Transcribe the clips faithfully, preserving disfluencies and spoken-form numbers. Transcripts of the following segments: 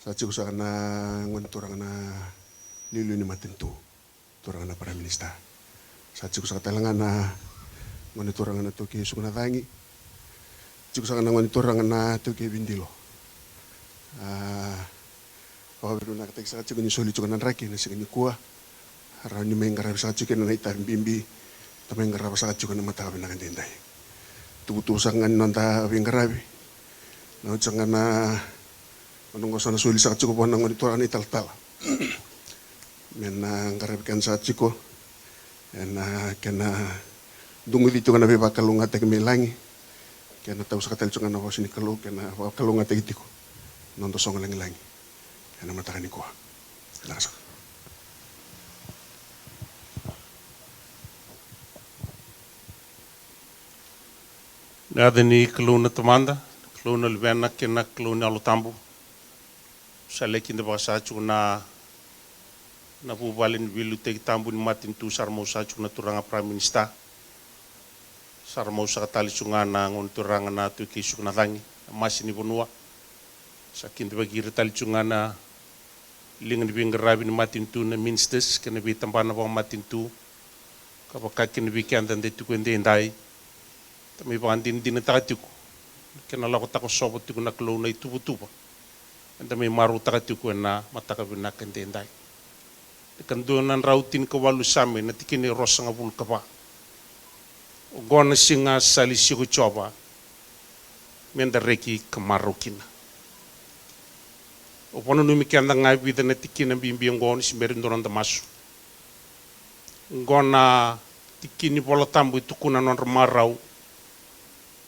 Sa tiko saka na gone turaga na liuliu ni matanitu, turaga na Prime Minister. Sa tiko saka tale ga na gone turaga na taukei suka na cagi. Tiko saka na gone turaga na taukei vidilo. A, vakavinavinakataki saka tiko ni soli tiko na draki na siga nikua. Rawa ni mai qaravi saka tiko kina na itavi bibi. Da mai qarava saka tiko na mataka vinaka daidai. Tukutuku saka ga ni noda veiqaravi. Na oti saka ga na, na noqu sa na soli saka tiko vua na gone turaga na italatala. Me na qaravi keda saka tiko ena kena duguci tiko na veivakalougatataki mai lagi. Kena tau saka tale tiko ga na vosa ni Kalou, kena vakalougatataki tiko na noda soqo lagilagi ena mataka nikua. Vinaka saka. Na yaca ni Kalou na Tamada, Kalou na Luvena kei na Kalou ni Yalo Tabu. Sa lai kidavaka saka tiko na, na vuvale ni veiliutaki tabu ni matanitu, sa ra mau saka tiko na turaga Prime Minister. Sa ra mau saka tale tiko ga na gone turaga na taukei suka na cagi, na masi ni vanua. Sa kidavaki ira tale tiko ga na liga ni veiqaravi ni matanitu, na ministers kei na veitabana vakamatanitu, ka vaka kina vei keda da tiko edaidai. Da mai vakadinadinataka tiko kei na lako takosova tiko na Kalou na ituvatuva eda mai marautaka tiko ena mataka vinaka edaidai. Ena ika dua na drau tinikawalu Same, na tikina e ruasagavulu ka va. Oqo na siga sa lesi iko Jiova, me da reki ka marau kina. Au vakananumi keda ga e vica na tikina bibi oqo ni se bera ni dua na noda masu. Oqo na tikina ni Vola Tabu e tukuna na nodra marau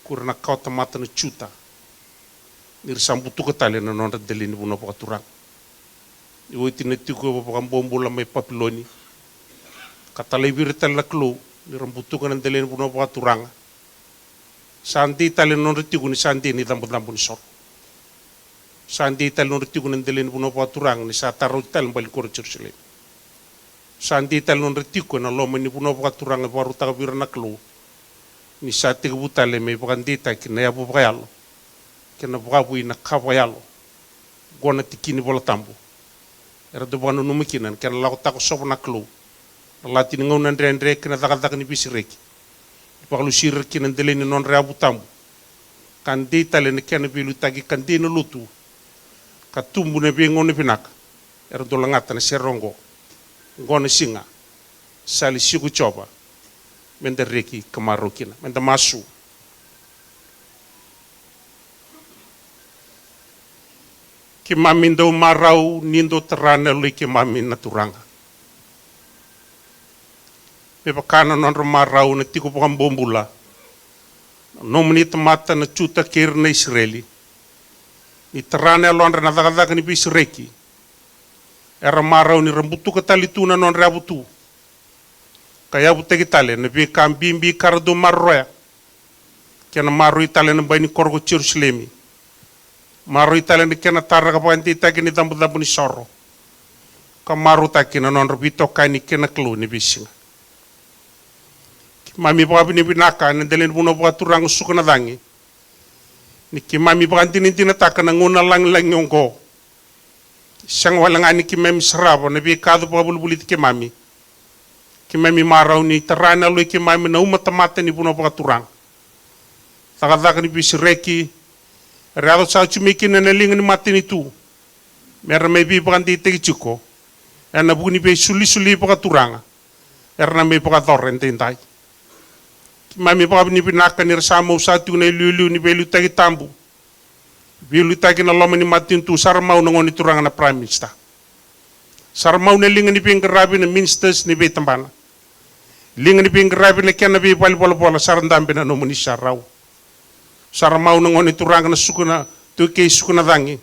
ko ira na kawatamata na Juta, ni ra sa butuka tale na nodra dela ni vanua vakaturaga. Ni oti na tiko vakabobula mai Papiloni, ka talai vei ira tale na Kalou ni ra butuka na dela ni vanua vakaturaga. Sa dei tale na nodra tiko ni sa dei na icabocabo ni soro. Sa dei tale na nodra tiko na dela ni vanua vakaturaga ni sa tara oti tale na bale ni koro o Jerusalemi. Sa dei tale na nodra tiko ena loma ni vanua vakaturaga e vakarautaka vei ira na Kalou, ni sa tekivu tale me vakadeitaki na yavu vakayalo kei na vakavoui na ka vakayalo. Oqo na tikina ni Vola Tabu era dau vakananuma kina na kena lako takosova na Kalou na lati ni gauna dredre kei na cakacaka ni veisereki, ni vakalusi ira kina na dela ni nodra yavu tabu, ka dei tale na kena veiliutaki, ka dei na lotu, ka tubu na veigauna vinaka. Era dau lagata na sere oqo. Oqo na siga sa lesi iko Jiova, me da reki ka marau kina. Me da masu. Keimami dau marau ni dau tara na yaloi keimami na Turaga, me vaka na nodra marau na tiko vakabobula na nomuni tamata na Juta kei ira na Isireli. Ni tara na yalodra ena cakacaka ni veisereki, era marau ni ra butuka tale tu na nodra yavu tu, ka yavutaki tale na veika bibi ka ra dau maroroya, kei na maroroi tale na bai ni koro ko Jerusalemi, maroroi tale na kena tara ka vakadeitaki na icabocabo ni soro, ka marautaki na nodra veitokani kei na Kalou ena veisiga. Keimami vakavinavinaka ena dela ni vanua vakaturaga suka na cagi, ni keimami vakadinadinataka na gauna lagilagi oqo. Sega wale ga ni keimami sarava na veika e vakavolivoliti keimami, keimami marau ni tara na yaloi keimami na uma tamata ni vanua vakaturaga. Cakacaka ni veisereki era yaco saka tu mai kina ena liga ni matanitu, me ra mai veivakadeitaki tiko ena vuku ni veisolisoli vakaturaga era na mai vakayacora edaidai. Keimami vakavinavinaka ni ra sa mau sa tiko na iliuliu ni veiliutaki tabu, veiliutaki ena loma ni matanitu, sa ra mau na gone turaga na Prime Minister. Sa ra mau na liga ni veiqaravi, na ministers ni veitabana, liga ni veiqaravi, na kena veivale volavola, sa ra dabe ena nomuni isarau. Sa ra mau na gone turaga na suka na, taukei suka na cagi.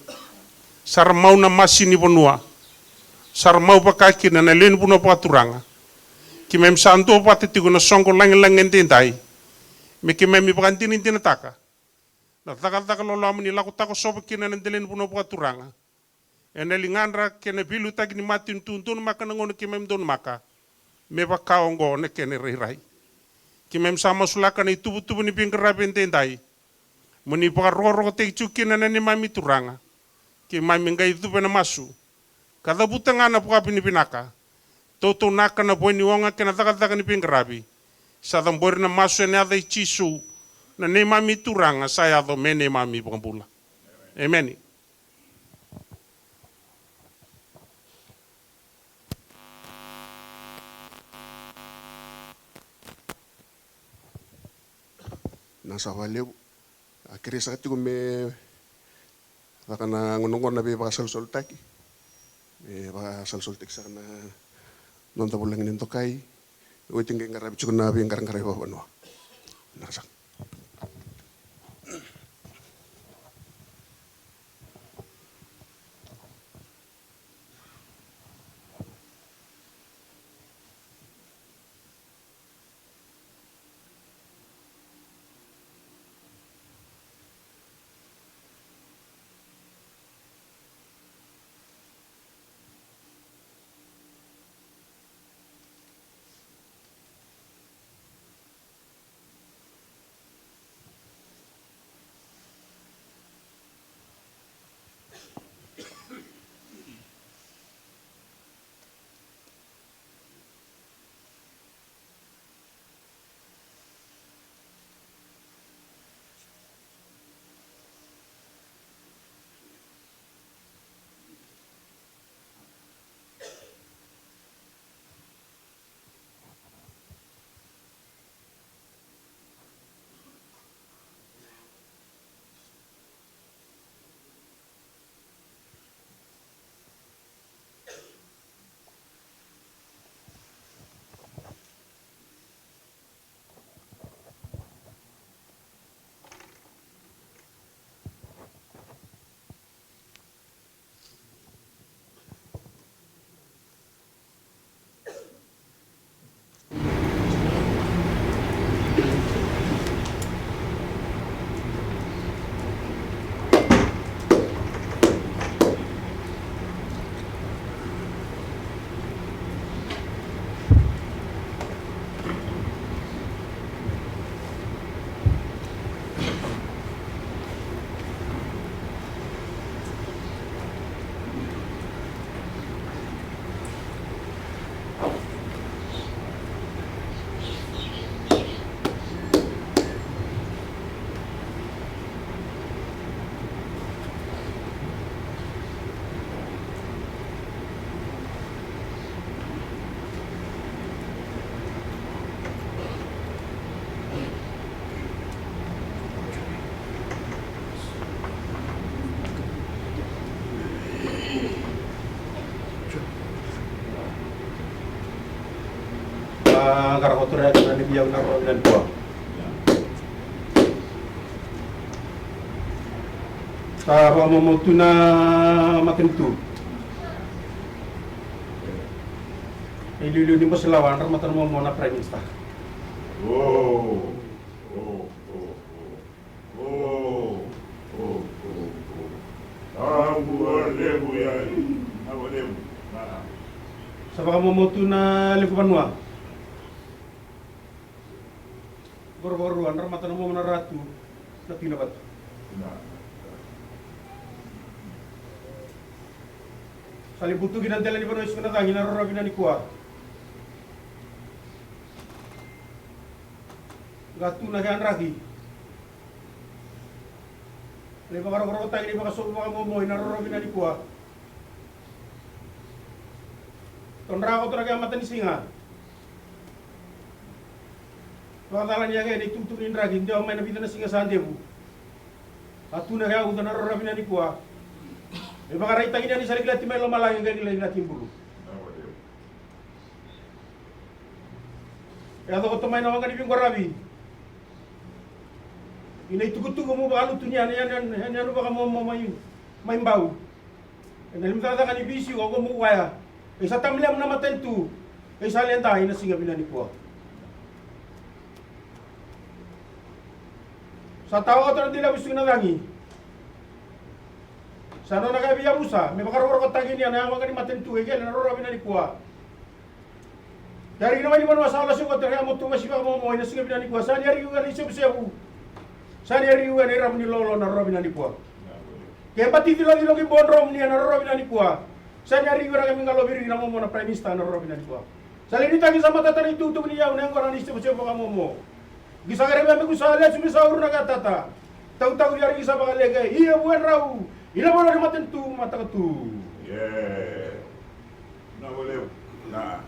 Sa ra mau na masi ni vanua. Sa ra mau vaka kina na lewe ni vanua vakaturaga. Keimami sa duavata tiko ena soqo lagilagi edaidai, me keimami vakadinadinataka na cakacaka loloma ni lako takosova kina ena dela ni vanua vakaturaga, ena ligadra kei na veiliutaki ni matanitu, donumaka na gauna keimami donumaka, me vaka oqo na kena irairai. Keimami sa masulaka na ituvatuva ni veiqaravi edaidai, mo ni vakarokorokotaki tiko kina na neimami Turaga. Keimami qai cuva ena masu ka cavuta ga na vakavinavinaka, tautuanaka na vo ni oga kei na cakacaka ni veiqaravi. Sa cabori na masu ena yaca i Jisu, na neimami Turaga, sa yaco me neimami Vakabula. Emeni. Na sa vakalevu. A kerei saka tiko me caka na gauna oqo na veivakasalosalotaki. Me vakasalosalotaki saka na noda vulagi ni dokai. Oti qai qaravi tiko na veiqaraqaravi vakavanua. Na saka. A, qara koto ra yaka na livi yau na rovi na nikua. Sa vakamomo tu na matanitu. E liuliu ni bose lawa, dra mata na momo na Prime Minister. O, o, o, o. O, o, o, o. Abu a levu ya, i, na valevu. Na. Sa vakamomo tu na levu vanua. Vorovorua, dra mata na momo na ratu, na pina vatu. Na. Sa libutuki na dela ni vanua i Sukanacagi na rorovi na nikua. Ka tu na kea draki. Lai vakarokorokotaki ni vakasovu vakamomo ina rorovi na nikua. Todra koto na kea matanisiga. Vakacala ni yake ni tukutuku ni draki, dewa mai na vica na siga sa devu. A tu na kea uca na rorovi na nikua. E vakaraitaki ni a ni sa likilati mai lomalagi, qai likilati bulu. E a cokoto mai na waqa ni veiqaravi. Ina itukutuku mo vakalutu ni yanu, yanu, yanu, yanu vakamomo mai, mai bau. Ena limu cakacaka ni V C U, a ko mo waya. E sa tamilemu na matanitu. E sa leda ina siga vina nikua. Sa tawa koto na dela vusu na cagi. Sa nona ka via vusa, me vakarokorokotaki ni a na waqa ni matanitu, e kele na rorovi na nikua. Yari na wai ni vanua sa lasi koto, ya mo tu vasi vakamomo, ina siga vina nikua, sa ni yari uga ni sevusevu. Sa ni yari uga ni ravu ni lolo na rorovi na nikua. Ke bati cilocilo ki bodromu ni ena rorovi na nikua. Sa ni a riki vei ira ke me qalo vei ira na momo na Prime Minister na rorovi na nikua. Sa lai ni taki sa matata na itukutuku ni yau na yaqona ni sevusevu vakamomo. Ki sa kere vei me ku sa lesu me sa uru na katata. Tautaku ni a riki sa vakaleke ia vuedrau. Ina volo ni matanitu mataka tu. Ie. Na vole. Na.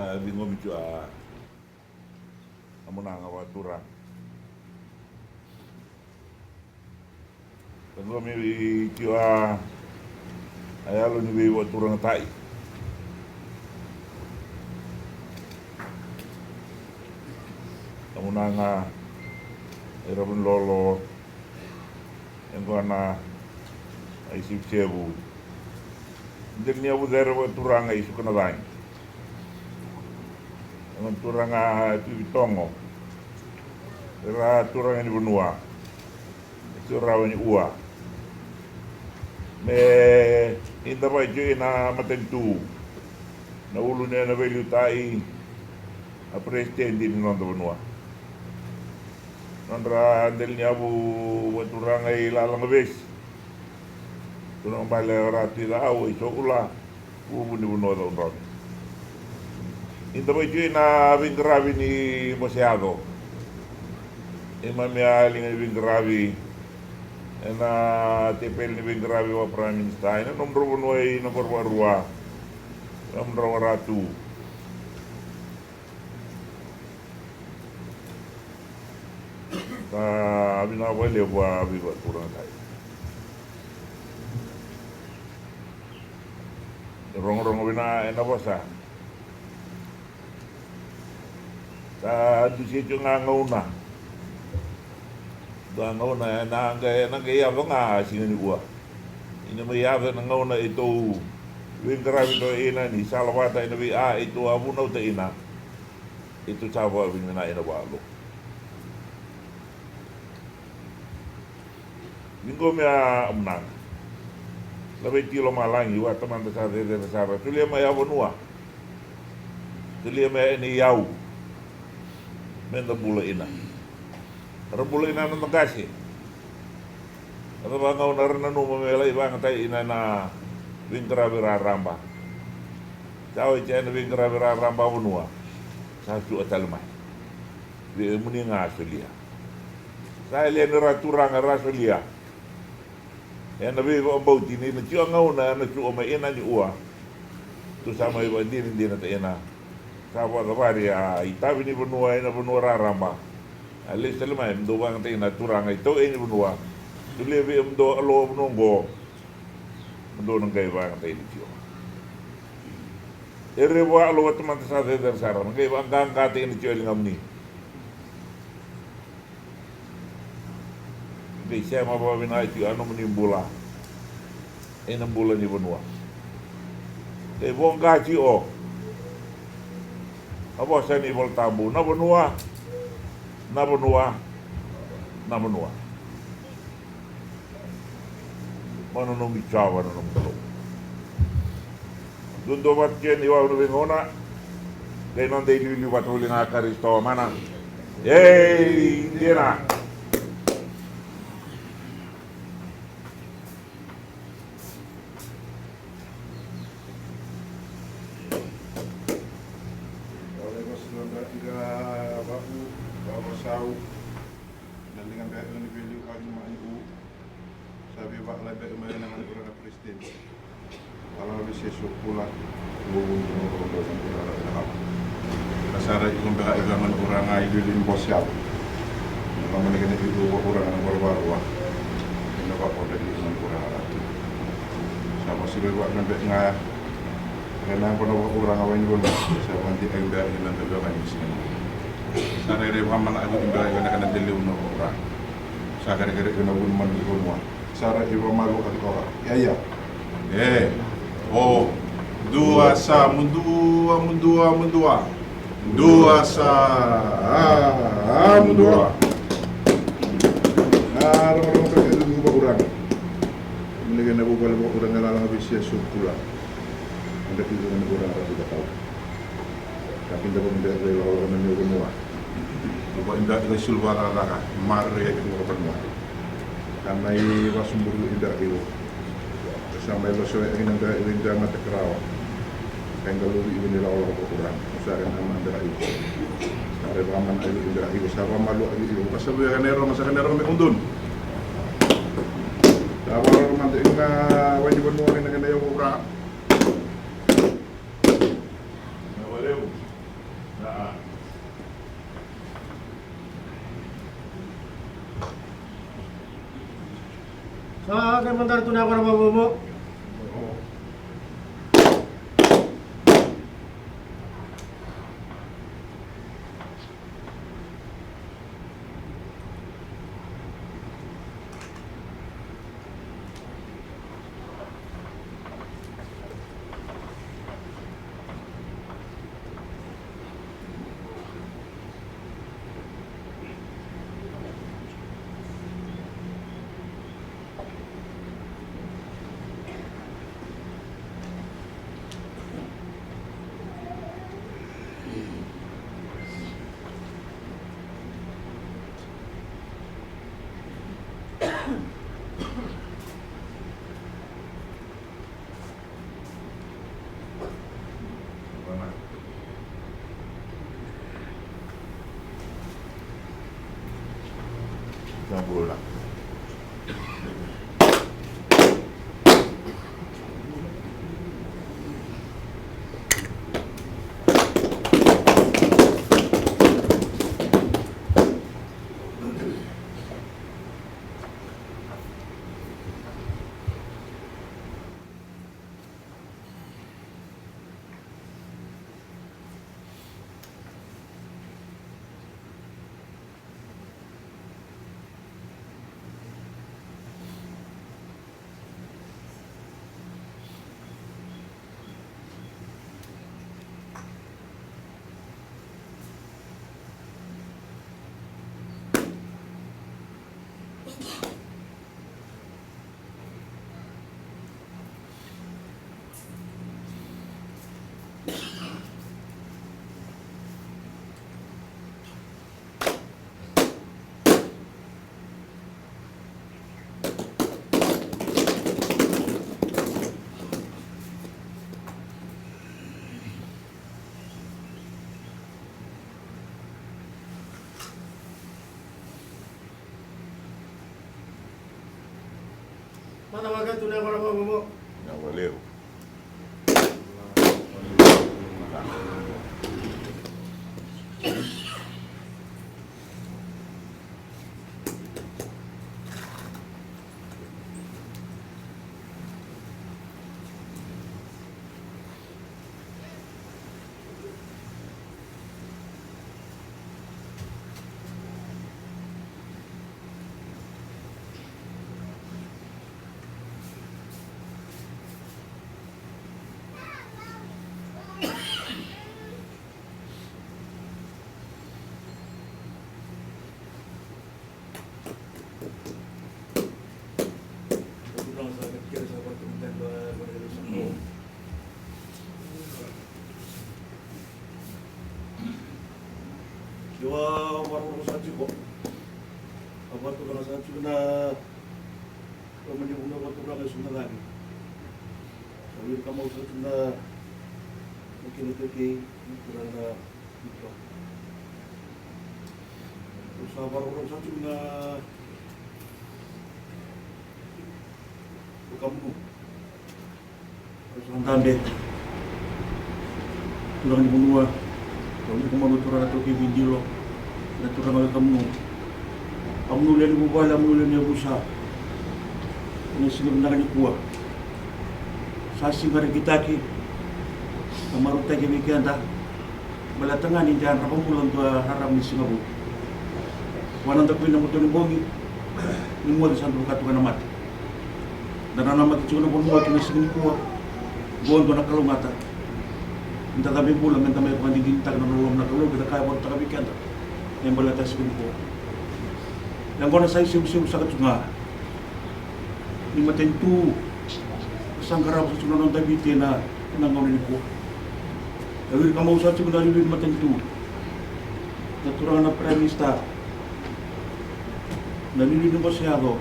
Ka ciqomi tiko a, a munaga vakaturaga. Ka ciqomi tiko a, a yalo ni veivakaturaga tai. A munaga e Ravu ni Lolo. Yaqona a i Sevusevu. Deli ni a vucere vakaturaga i Sukanacagi. Yaqona turaga a Tui Vitogo. Era turaga ni vanua. E tiko rawa ni ua. Me ida vaka tiko ina matanitu. Na ulu ni na veiliutai. A peresitedi ni noda vanua. Nodra deli ni yavu vakaturaga i Lalagavesi. Turaga bale o Ratu i Cau i Soula, vuvu ni vanua Caudrove. Ida vaka tiko ina veiqaravi ni bose yaco. Imami a liga ni veiqaravi. Ena tepeli ni veiqaravi vaka Prime Minister. Ina nomudrau vanua i na koro vakarua. Nomudrau a Ratu. Sa vinaka vakalevu a veivakaturaga kai. E rogorogo vinaka ena vosa. Sa dusia tiko ga gauna. Dua gauna ena qai, ena qai yaco ga siga ni ua. Ina mai yaco ena gauna e tou veiqaravi toka ina ni salavata ena vei a e tou a vunauta ina. E tou sa vakavinavinaka ina valo. Ni qo me a munaga. Laveti lomalagi vua Tamada sa cecere sara. Solia mai a vanua. Solia mai ena iyau. Meda bula ina. Ra bula ina na noda qase. Ra vagauna ra nanuma me lai vagatai ina na veiqaravi raraba. Sa oti ena veiqaravi raraba a vanua. Sa sua tale mai. Vei emuni ga a solia. Sa yali ni ra turaga ra solia. Ena veivakabauti ni na tiko a gauna ena suka mai ina ni ua. Tu sa mai vakadinadinata ina. Sa vakacavari a itavi ni vanua ena vanua raraba. A lesu tale mai me dou vagatai na turaga i tau e ni vanua. Solia vei e me dou a loa vanua oqo. Me dou na qai vagatai na tiko. E re vua a loa tamata sa cecere sara na qai vaqaqatai na tiko e ligamuni. Qai sema vakavinaka tiko a nomuni bula. Ena bula ni vanua. Qai voqa tiko a vosa ni Vola Tabu, na vanua, na vanua, na vanua. Mo na nomu icava na nomu Kalou. Duadua vata kei na iwau na veigauna. Qai noda iliuliu vata voli ga Karisito mana. Ei dina. Au lai vasu na bera iga vaku, vavasau. Na liga bera ni veliu au ni mani u. Sa vei vaka lai bera mai na mani ura na president. Ala vei sesu kula. Vuvu ni vuvu ni vuvu ni vuvu. Na sara i kumbera i vanga ni ura ga i veli ni bosi au. Na mani kena i vuvu ura ga na bora varua. Ina vaka o dagi i mani ura ga. Sa vasi vei vaka na bera ga. Kena yaqona vakauraga vakainivanua sa vakadikeva beka ina dau veiwekani ni siga ni. Sa rairai vakamana a vei beka ina kena dau levu na vakauraga. Sa kerekere ina vuni mana ni vanua. Sara i vamalu a koa. Ia, ia. E. O. Dua sa mudua, mudua, mudua. Dua sa, a, a, mudua. A, rogo, rogo, rogo, rogo, rogo, rogo. Ni kena vuvale vakauraga lalaga vei Sia Sukula. Eda kila ni vura ra tu ka tau. Ka kida vakabeca i lakolako na niu vanua. Iko ida iko i sulu vakacakacaka, mara iko vakavanua. Ka na i vasuburu i bera iko. Sa mai loso e ina bera iko i bera mata karawa. Ka i galuvi iko ni lakolako vakauraga. Sa kena ama bera iko. Ka rai vakamana iko i bera iko. Sa vamalu iko. Ka sa vuya ka na iroga, sa ka na iroga me udun. Sa vakarau mada iko na wai ni vanua ina ka na iroga. Sa kena madara tu na yako na vavomo. Mada waka tu na kola bobo. Na waleru. Io, au vakarorogo saka tiko. Au vakaturaga saka tiko na loma ni vanua vakaturaga e Sugacavi. Au wili kamau saka tiko na, na kena iTaukei, na turaga na Au sa vakarorogo saka tiko na vakamumu. Au sa dabe. Turaga ni vanua, au wili kamau na turaga na iTaukei Vidilo, na turaga na vakamumu. Au manu lewe ni vuvale, au manu lewe ni yavusa. Ena siga vinaka nikua. Sa siga rekitaki, na marautaki vei keda. Baleta ga ni da yadrava bula dua rarama ni siga vou. Vua na dakui na matua ni bogi, ni moce sa dau vakatoka na mate. Da nanamaki tiko na vanua ki na siga nikua. Qo dua na kalougata. Ni da cabe bula me da mai vakadinadinataka na loloma na Kalou, ke da kaya vakataka vei keda. E baleta siga nikua. E qo na sa isevusevu saka tu ga ni matanitu sa qarava sa tu na noda Viti ena gauna nikua. E wiri ka mau sa tiko na liuliu ni matanitu, na turaga na Prime Minister, na liuliu ni bose yaco,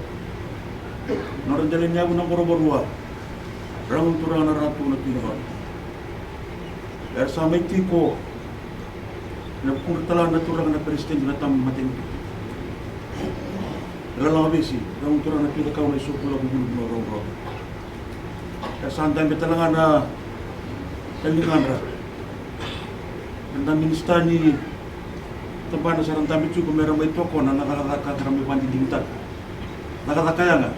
nodra dela ni yavu na qorovarua, Rau na Turaga na Ratu na Tui Navanua. Era sa mai tiko na vukudra tale na turaga na peresitedi na tama matanitu. Ra laga vesi, Rau na Turaga na Tui Cakau na isoqu lako vulu na Rau Rau. Era sa dabe tale ga na ligadra. Era da minisita ni tabana sa ra dabe tiko me ra mai tokona na cakacaka ka ra mai vakadinadinataka. Cakacaka yaga.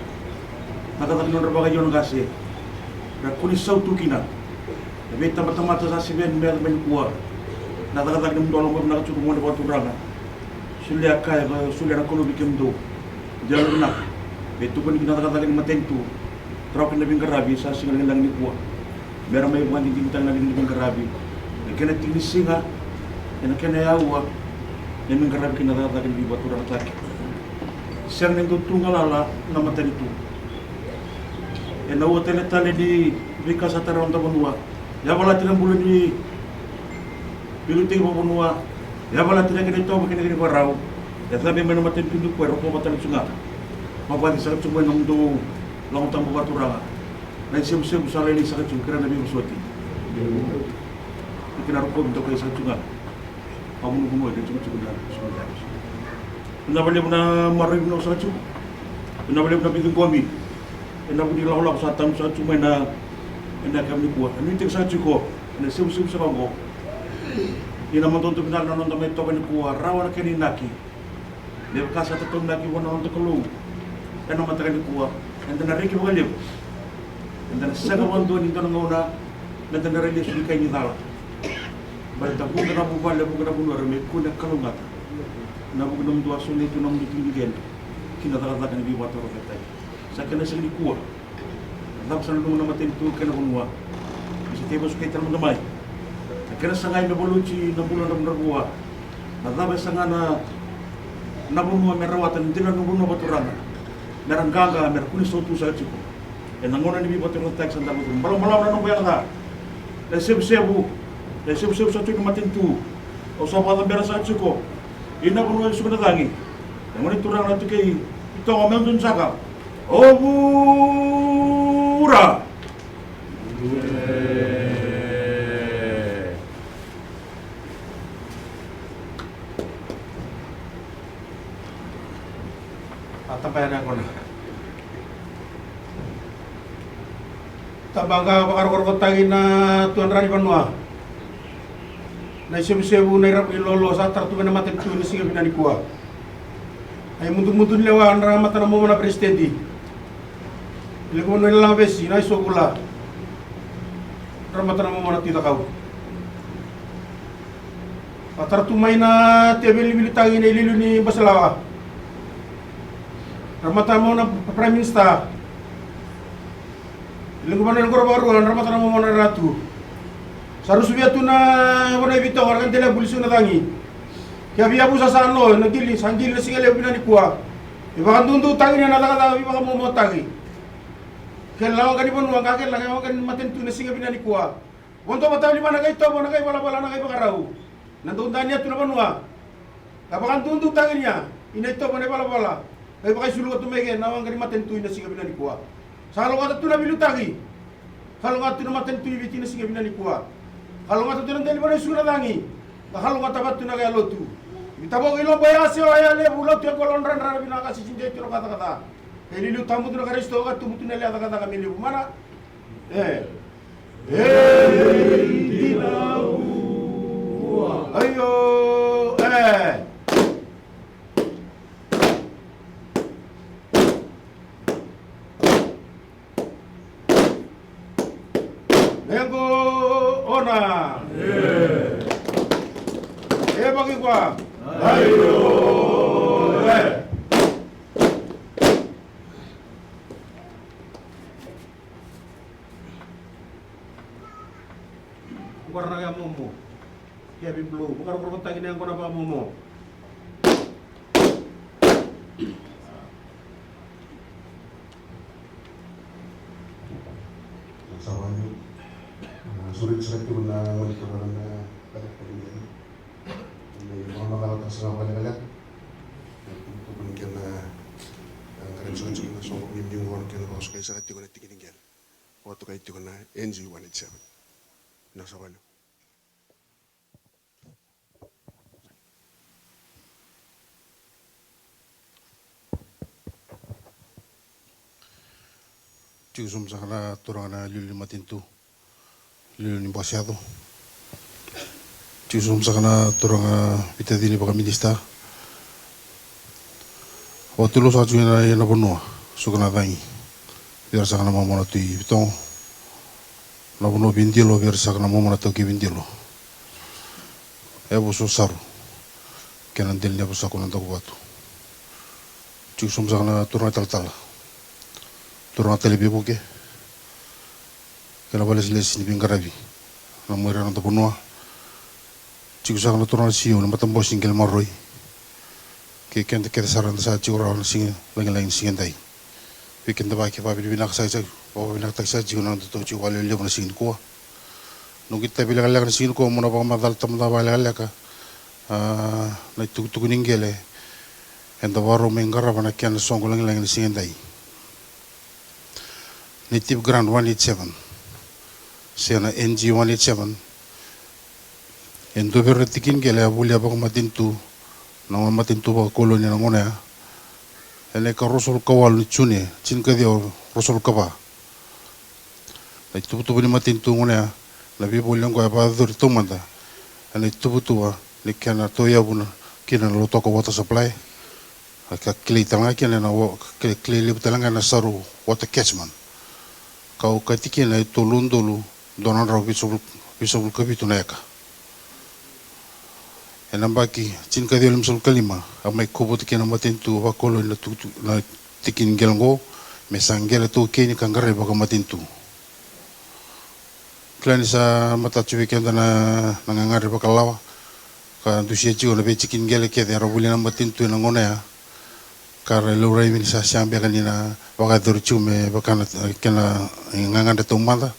Cakacaka ni nodra vakaio na qase. Ra kua ni sautu kina. Na veitabatamata sa seveni me yaco mai nikua. Na cakacaka ni muduo loma vinaka tiko gone vakaturaga. Solia ka e solia na Kalou vei kemudou. Dela vinaka. Me tukuni kina cakacaka ni matanitu. Tara kina na veiqaravi sa siga lagilagi nikua. Me ra mai vakadinadinataka na liga ni veiqaravi. Na kena tiki ni siga, ena kena yaua, me mai qaravi kina cakacaka ni veivakaturagataki. Sega ni dau tu galala na matanitu. Ena ua tale tale ni veika sa tara na noda vanua. Yavalati na bula ni veiliutaki vakavanua. Yavalati na kena itovo kei na kena ivakarau. E cabe mai na matanitu nikua e rokova tale tu ga. Vakaci saka tu mai na nomudou Lagatabu Vakaturaga. Na isevusevu sa lailai saka tu kei ira na veivosoti. Kei na rokovi dokai saka tu ga. Vakavunavunuaki na tikotiko na Suva Judge. Vinaka vakalevu na maroroi vinaka saka tiko. Vinaka vakalevu na veiciqomi. Ena vuku ni lakolako sa tamu saka tiko mai na, ena yakavi nikua. E nuitaki saka tiko ena isevusevu saka oqo. Ni na madodo vinaka na noda mai toka nikua, rawa na kena inaki. Me vaka sa tataunaki vua na noda Kalou ena mataka nikua, eda na reki vakalevu. Eda na sega vakadua ni dua na gauna meda na rai lesu ni kai ni cala. Baleta vuqa na vuvale, vuqa na vanua era mai kune kalougata. Na vuqa na nomudou a solia tu na nomudou tiki ni qele ki na cakacaka ni veivakatorocaketaki. Sa kena siga nikua. Na cava sa nanuma na matanitu kei na vanua? Ni sa tei vasukai tale mada mai. Na kena sagai me valuti na bula dravudravua. Na cava e saga na, na vanua me rawata na dina na vanua vakaturaga? Me ra qaqa, me ra kune sautu saka tiko. Ena gauna ni veivakatorocaketaki sa davo tu. Balabalavu na noqu yaga ca. Na isevusevu, na isevusevu sa tu ni matanitu. Au sa vakacabera saka tiko. Ina vanua e suka na cagi. Na gone turaga na tukei. Itogo me dun saka. O vura. A taba yani a gona. Taba ga vakarokorokotaki na tuadra ni vanua. Na isevusevu, na iravu ni lolo sa tara tu mai na matanitu ena siga vinaka nikua. A imudumudu ni lewa dra mata na moma na peresitedi. Levu na ilavesi na isovula. Dra mata na moma na Tui Cakau. A tara tu mai na teveli ni veiliutaki na iliuliu ni baselawa. Dra mata na moma na Prime Minister. Lequ vanua ni qoro vakarua, dra mata na moma na Ratu. Sa rusu via tu na vanua e veitoka, na ka dela e buli siga na cagi. Ke a via vusa sa no, na qili, sa qili na siga levu vinaka nikua. E vakaduduutaki ni na cakacaka veivakamomoataki. Ke lawa ga ni vanua, ka ke lawa ga ni matanitu na siga vinaka nikua. Vodo vata voli vua na kai tovo, na kai valavala, na kai vakarau. Na dau dania tu na vanua. Ka vakaduduutaki ni a, ina itovo na ivalavala. Ka ivakaisulu ka tu mai ke na waqa ni matanitu ina siga vinaka nikua. Sa kalougata tu na veiliutaki. Kalougata tu na matanitu i Viti ina siga vinaka nikua. Kalougata tu na dela ni vanua e suka na cagi. Ka kalougata vata tu na kaya lotu. Vitavoki lobo ya se o ya levu lotu e kolo dradra vinaka sisi dei tu na kacakaca. Ka iliuliu tabu tu na Karisito ka tubu tu na lewe cakacaka me levu mana. E. E dina vua. Aio, e. Lequ ona. E. E vaki kua. Aio, e. Vakarokorokotaki na momo. Heavy blow. Vakarokorokotaki na yaqona vakamomo. Sa valiu. Sureti sara tiko na wali tiko na kata kata ni. Ni vakamatata sara vakalekaleka. Tukutuku ni kena, eh, kena soqosoqo ni qo na kena vakasukai sara tiko na tiki ni qele. Vakatokai tiko na N G one eight seven. Na sa valiu. Tiko sobu saka na turaga na liuliu ni matanitu, liuliu ni bose yaco. Tiko sobu saka na turaga veitacini vakaminista. Vakatulou saka tiko ena, ena vanua, suka na cagi. Vei ira saka na momo na Tui Vitogo. Na vanua Vidilo, vei ira saka na momo na Taukei Vidilo. Yavusa o Saru, kei na dela ni yavusa ko Nadakuvatu. Tiko sobu saka na turaga talatala, turaga tale veivuke, kei na vakalesilesi ni veiqaravi, na muaira na noda vanua. Tiko saka na turaga C E O ni matabose ni qele maroroi. Kei keda kece sara eda sa tiko rawa na siga lagilagi ni siga edai. Vei keda vaka, vakavinavinaka saka, vakavinavinakataki saka tiko na noda tiko vakalevulevu na siga nikua. Noqu itavi lekaleka na siga nikua meu na vakamacala taumada vakalekaleka, a, na itukutuku ni qele eda vakarau mai qarava na kena soqo lagilagi na siga edai. Native Grant one eight seven se na N G one eight seven. E dua vei ira na tiki ni qele a volia vakamatanitu, na matanitu vakakoloni ena gauna ya. Ena ikaruasagavulu ka walu ni June, tinikaciwa ruasagavulu ka va. Na ituvatuva ni matanitu gauna ya, na veivoli oqo e vakayacori taumada ena ituvatuva ni kena tauyavu kina na Lautoka Water Supply. Ka kilai tale ga kina na wa-, ka kilai, kilai levu tale ga na Saru Water Catchment. Ka okati kina e tolu na udolu dua na drau vitusagavulu, vitusagavulu ka vitu na eka. Ena yabaki tinikaciwa limasagavulu ka lima, a mai kovuta kina na matanitu vakakoloni na tukutuku, na tiki ni qele oqo, me sa qele taukeni ka qaravi vakamatanitu. Kila ni sa matata tiko vei keda na, na gagadre vakalawa, ka dusia tiko na veitiki ni qele kece era volia na matanitu ena gauna ya. Ka ra laurai me ni sa sega beka ni na vakayacori tiko me vaka na kena gagadre taumada.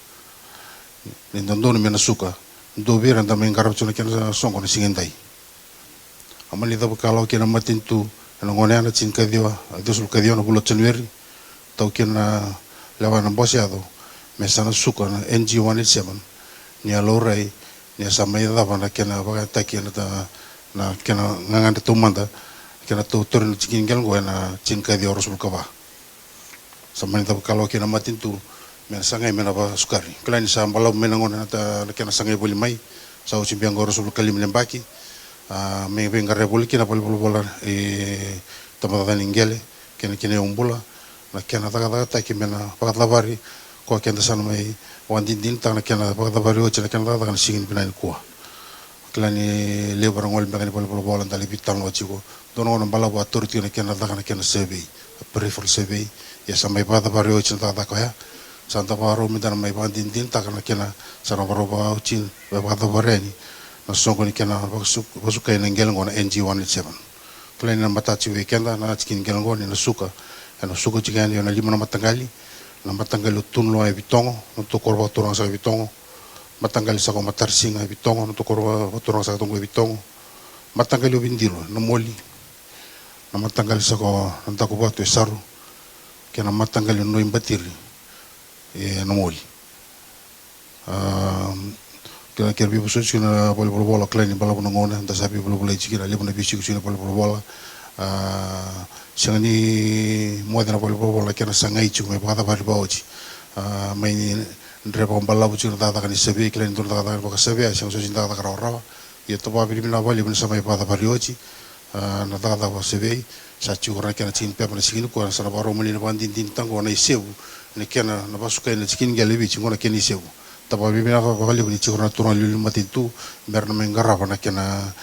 Ni dodonu me na suka. Dua vei ira eda mai qarava tiko na kena soqo na siga edai. A mani cavuka lawa kina na matanitu ena gauna ya na tinikaciwa, a, ciwasagavulu ka ciwa na vula o January. Tau kina na lewa na bose yaco me sa na suka na N G one eight seven. Ni a laurai ni a sa mai cava na kena vakayagataki ena ta-, na kena gagadre taumada, kena tau tauri na tiki ni qele oqo ena tinikaciwa ruasagavulu ka va. Sa mani cavuka lawa kina na matanitu me na sagai me na vakasukari. Kila ni sa balavu mai na gauna na ta-, na kena sagai voli mai. Sa oti beka oqo ruasagavulu ka lima na yabaki. A, me veiqaravi voli kina valenivolavola, e, tabacakacaka ni qele kei na kena iyaubula, na kena cakacakataki me na vakacavari. Ko keda sa na mai vakadinadinataka na kena vakacavari oti na kena cakacaka na siga ni vinaka nikua. Kila ni levu era gole beka ni valenivolavola da lai veitalanoa tiko. Dua na gauna balavu a tauri tiko na kena caka na kena survey, a peripheral survey. Ia sa mai vakacavari oti na cakacaka oya. Sa da vakarau me da na mai vakadinadinataka na kena, sa na vakarau vakaoti, mai vakacavari yani na soqo ni kena vakasu-, vakasukai na qele oqo na N G one eight seven. Kila ni na matata tiko vei keda na tiki ni qele oqo ni na suka. Ena suka tiko yani ena lima na mataqali. Na mataqali o Tunuloa e Vitogo, na nodatou koro vakaturaga saka e Vitogo. Mataqali saka o Matarasiga e Vitogo, na nodatou koro vakaturaga saka toqo e Vitogo. Mataqali o Vidilo, Namoli. Na mataqali saka o Nadakuvatu e Saru. Kei na mataqali o Noibatiri e Namoli. A, kei na kena veivosoti tiko na valenivolavola, kila ni balavu na gauna, da sa veivolavolai tiko kina, levu na veisiko tiko na valenivolavola. A, sega ni moce na valenivolavola na kena sagai tiko me vakacavari vakaoti. A, mai ni dre vakabalavu tiko na cakacaka ni survey, kila ni dua na cakacaka ni vakasurvey, sega soti ni cakacaka rawarawa. Ia tou vakavinavinaka vakalevu ni sa mai vakacavari oti. A, na cakacaka vakasurvey, sa tiko na kena tiki ni pepa na siga nikua, sa na vakarau mani na vakadinadinataka oqo na isevu, na kena na vakasukai na tiki ni qele e Viti, oqo na kena isevu. Tou vakavinavinaka vakalevu ni tiko na turaga liuliu ni matanitu me ra na mai qarava na kena,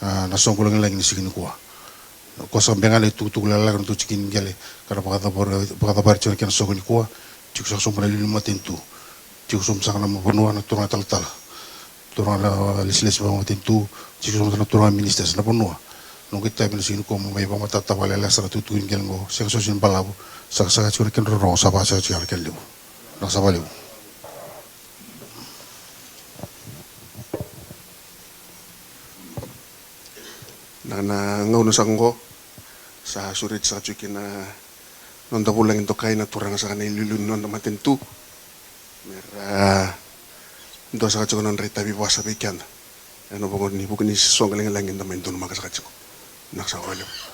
a, na soqo lagilagi ni siga nikua. Ko sa beka na itukutuku lekaleka na nodatou tiki ni qele ka na vakacavari, vakacavari tiko na kena soqo nikua. Tiko saka sobu na liuliu ni matanitu. Tiko sobu saka na vanua na turaga talatala. turaga lesilesi vakamatanitu, tiko so mada na turaga ministers na vanua. Noqu itavi na siga nikua mo mai vakamatata vakalailai sara na tukutuku ni qele qo, sega soti ni balavu, sa saka tiko na kena rorogo sa vakasaka tiko na kena levu. Na sa vakalevu. Na, na gauna saka qo sa sureti saka tiko kina noda vulagi dokai na turaga saka na iliuliu ni noda matanitu. Mera dua saka tiko na nodra itavi vasa vei keda. Ena vuku ni, vuku ni soqo lagilagi da mai donumaka saka tiko. Na sa vakalevu.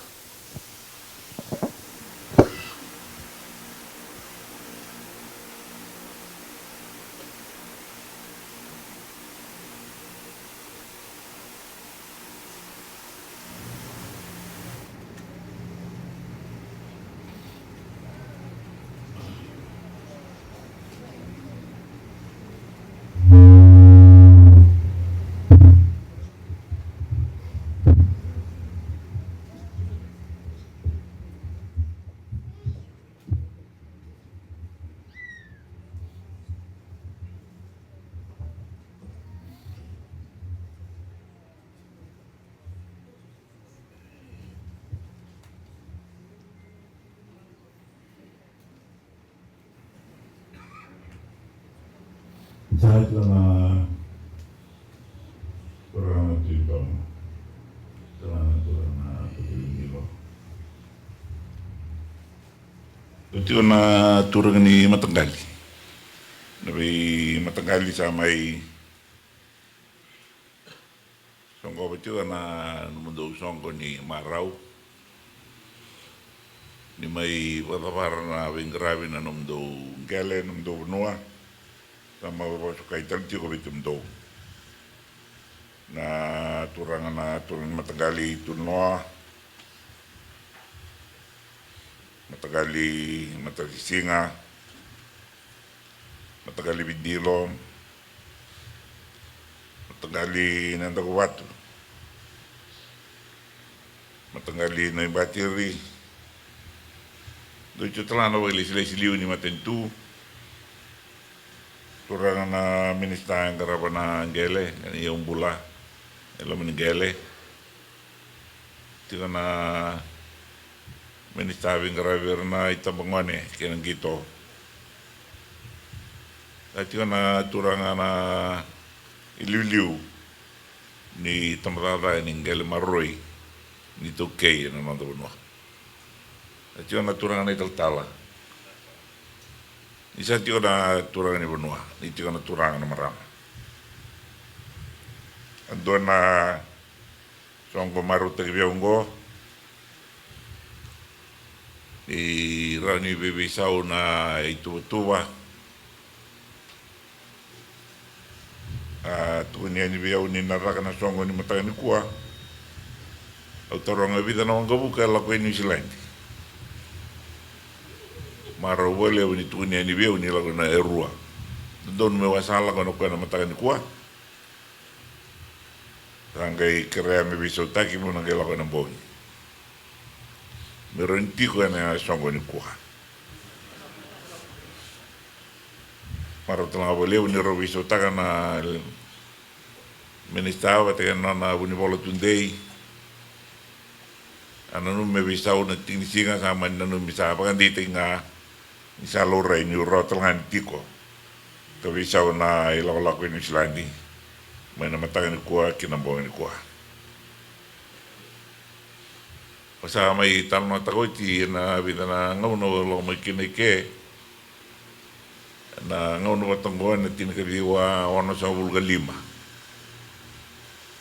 Sa tiko na turaga na Tui Tonga. Sa tiko na turaga na Tui Tonga. Sa tiko na turaga ni mataqali. Na veimataqali sa mai soqo vata tiko na nomudou soqo ni marau. Ni mai vakacavara na veiqaravi na nomudou qele, nomudou vanua. Sa mai vakasukai tale tiko vei kemudou. Na turaga, na turaga ni mataqali Tunoa. Mataqali Matasisiga. Mataqali Vidilo, mataqali Nadakuvatu, mataqali Naibatiri. Dou tiko tale ga na vakailesilesi liu ni matanitu. Turaga na minisita e qarava na qele, na iyaubula e loma ni qele. Tiko na minisita veiqaravi vei ira na itabagone kei na qito. Sa tiko na turaga na iliuliu ni tabacakacaka ni qele maroroi ni taukei ena noda vanua. Sa tiko na turaga na italatala. Ni sa tiko na turaga ni vanua, ni tiko na turaga na marama. A dua na soqo marautaki vei au oqo, ni rawa ni veiveisau na ituvatuva. A tukuni yani vei au ni na caka na soqo ni mataka nikua. Au taroga vica na waqavuka e lako i Niusiladi. Marau vakalevu ni tukuni yani vei au ni lako na e rua. Dodonu me wasa lako na koya na mataka nikua. Sa qai kerea me veisautaki mo na qai lako ena bogi. Me rawa ni tiko ena soqo nikua. Marau tale ga vakalevu ni rau veisautaka na minisita vata kei na nona vunivola tudei. A nanumi me veisau na tiki ni siga, sa mani nanumi sa vakadeitaki ga ni sa laurai niu rawa tale ga ni tiko ka veisau na ilakolako i Niusiladi mai na mataka nikua ki na bogi nikua. Au sa mai talanoataka oti ena vica na gauna au lako mai kina i ke. Na gauna vata oqo ena tinikaciwa onosagavulu ka lima.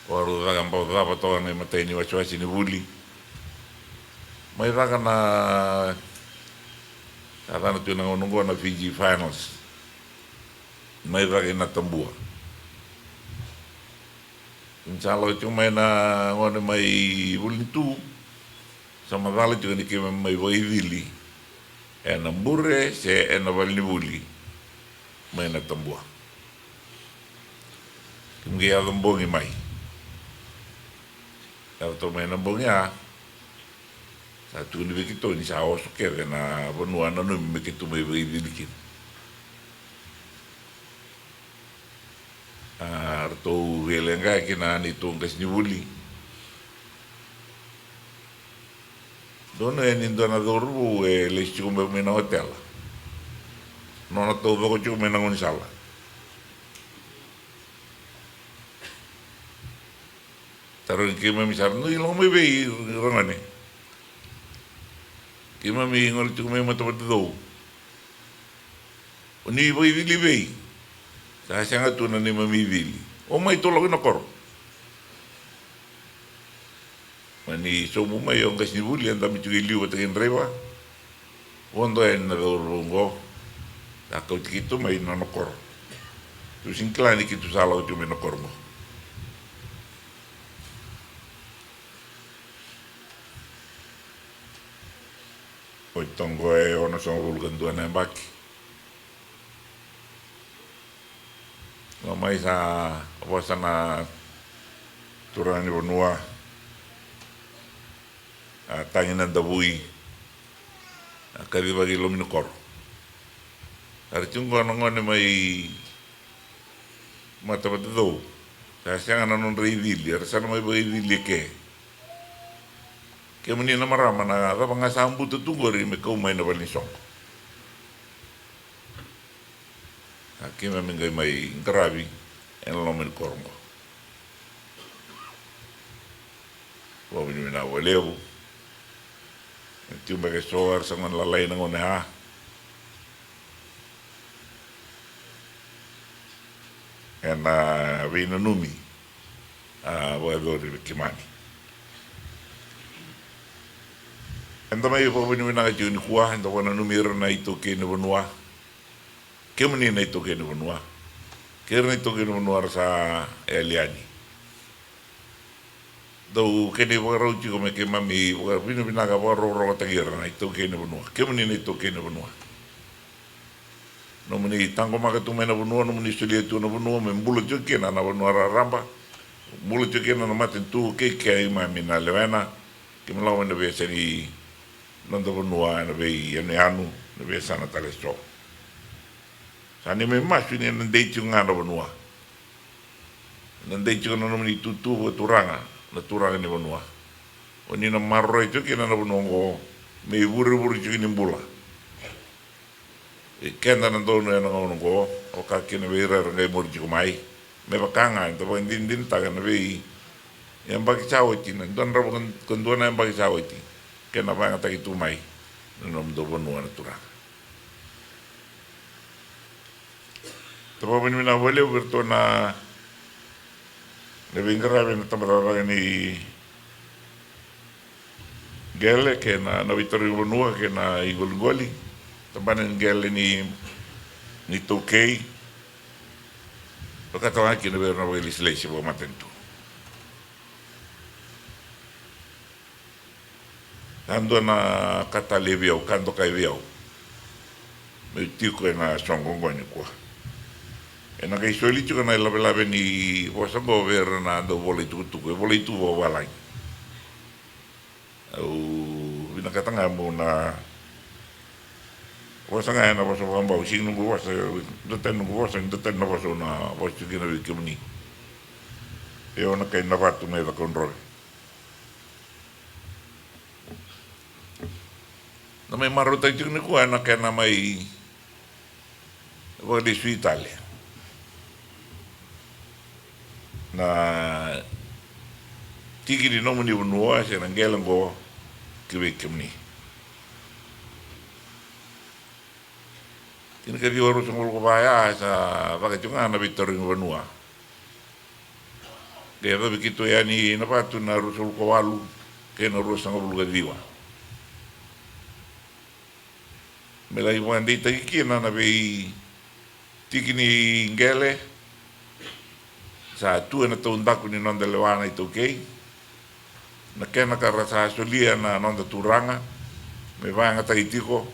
Au a rau caka bau cava toka na imatai ni wasewase ni vuli. Mai caka na, sa caka tu ena gauna oqo na Fiji Finals. Mai caka i Natabua. Ni sa lako tiko mai na gone mai Vuli ni Tu, sa macala tiko ni keimami mai vakaicili ena bure se ena valenivuli mai Natabua. Keimami qai yaco bogi mai. Yaco toka mai na bogi ya, sa tukuni vei keitou ni sa oso kece na vanua nanumi me keitou mai vakaicili kina. A, Ratou veileqa kina neitou qasenivuli. Donu e ni dua na cauravou e lesu tiko mai, mai na otela. Nona taucoko tiko mai na gaunisala. Tarogi keimami sara, dou lako mai vei ragone? Keimami gole tiko mai Matamata Cou. O ni vakaivili vei? Sa sega tu na neimami ivili. O mai tou lako i na koro. Mani sobu mai o qasenivuli, e dabe tiko i liu vata kei draiva. Vodo yani na cauravou oqo. Sa kauti keitou mai na nona koro. Tou sega ni kila ni keitou sa lako tiko mai na koro oqo. Oti toqo e onosagavulu ka dua na yabaki. Lako mai sa vosa na turaga ni vanua, a tagi na davui, a kacivaki i loma ni koro. Era tiko qo na gone mai Matamata Cou. Sa sega na nodra ivili, era sa na mai vakaivili eke. Kemuni na marama, na cava ga sa buta tu qori me kau mai na vale ni soqo? A keimami qai mai qaravi ena loma ni koro oqo. Vakavinavinaka vakalevu. E tiko beka eso era sa gone lalai na gauna ya. Ena veinanumi a vakayacori vei keimami. Eda mai vakavinavinaka tiko nikua, eda vakananumi ira na itaukei ni vanua. Kemuni na itaukei ni vanua. Kei ira na itaukei ni vanua era sa yali yani. Dau kena ivakarau tiko me keimami vakavinavinaka, vakarokorokotaki ira na itaukei ni vanua. Kemuni na itaukei ni vanua. Nomuni taqomaka tu mai na vanua, nomuni solia tu na vanua me bula tiko kina na vanua raraba. Bula tiko kina na matanitu kei keimami na lewena. Keimami lako mai na veiyasana ni noda vanua ena veiyanuyanu, na veiyasana tale eso. Sa neimami masu ni na dei tiko ga na vanua. Na dei tiko na nomuni itutu vakaturaga, na turaga ni vanua. O ni na maroroi tiko kina na vanua oqo me ivurevure tiko ni bula. E keda na donu ena gauna oqo, oka kina vei ira era qai muri tiko mai. Me vaka ga eda vakadinadinataka na veiyabaki sa oti, na dua na drau ka dua na yabaki sa oti, kena vakayagataki tu mai na nomudou vanua na turaga. Tou vakavinavinaka vakalevu vei iratou na, na veiqaravi ena tabacakacaka ni qele kei na, na veitarogi vanua kei na iqoliqoli. Tabana ni qele ni, ni taukei. Vakatau ga kina vei ira na vakailesilesi vakamatanitu. Sa dua na ka talei vei au, ka dokai vei au meu tiko ena soqo oqo nikua. Ena qai soli tiko na ilavelave ni vosa oqo vei ira na dau vola itukutuku, e vola itu vakavalagi. Au vinakata ga meu na vosa ga ena vosa vakabau, sega ni noqu vosa, dua tani noqu vosa, dua tani na vosa au na vosa tiko kina vei kemuni. Io, na kai Navatu mai Cakaudrove. Na mai marautaki tiko nikua ena kena mai vakalesui tale na tiki ni nomuni vanua se na qele oqo ki vei kemuni. Tinikaciwa ruasagavulu ka va ya sa caka tiko ga na veitarogi vanua. Qai yacovi keitou yani Navatu na ruasagavulu ka walu kei na ruasagavulu ka ciwa. Me lai vakadeitaki kina na veitiki ni qele. Sa tu ena taudaku ni noda lewa na iTaukei. Na kena ka ra sa solia na noda turaga me vakayagataki tiko.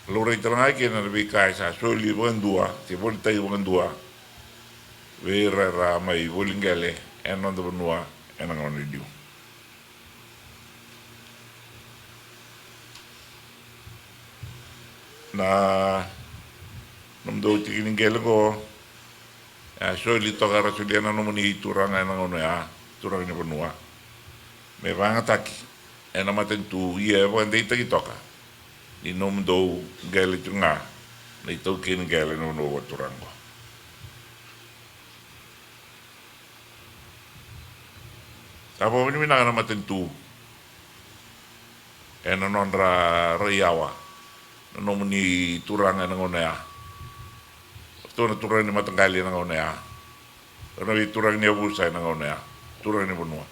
Laurai tale ga kina na veika e sa soli vakadua se volitaki vakadua vei ira era mai voli qele ena noda vanua ena gauna e liu. Na Nomudou tiki ni qele qo, e a soli toka, era solia na nomuni turaga ena gauna oya, turaga ni vanua, me vagataki ena matanitu, ia e vakadeitaki toka ni nomudou qele tiko ga na itaukei ni qele ena vanua vakaturaga qo. Sa vakavinavinaka na matanitu ena nodra rai yawa na nomuni turaga ena gauna ya. Ratou na turaga ni mataqali ena gauna ya. Ratou na veituraga ni yavusa ena gauna ya. Turaga ni vanua.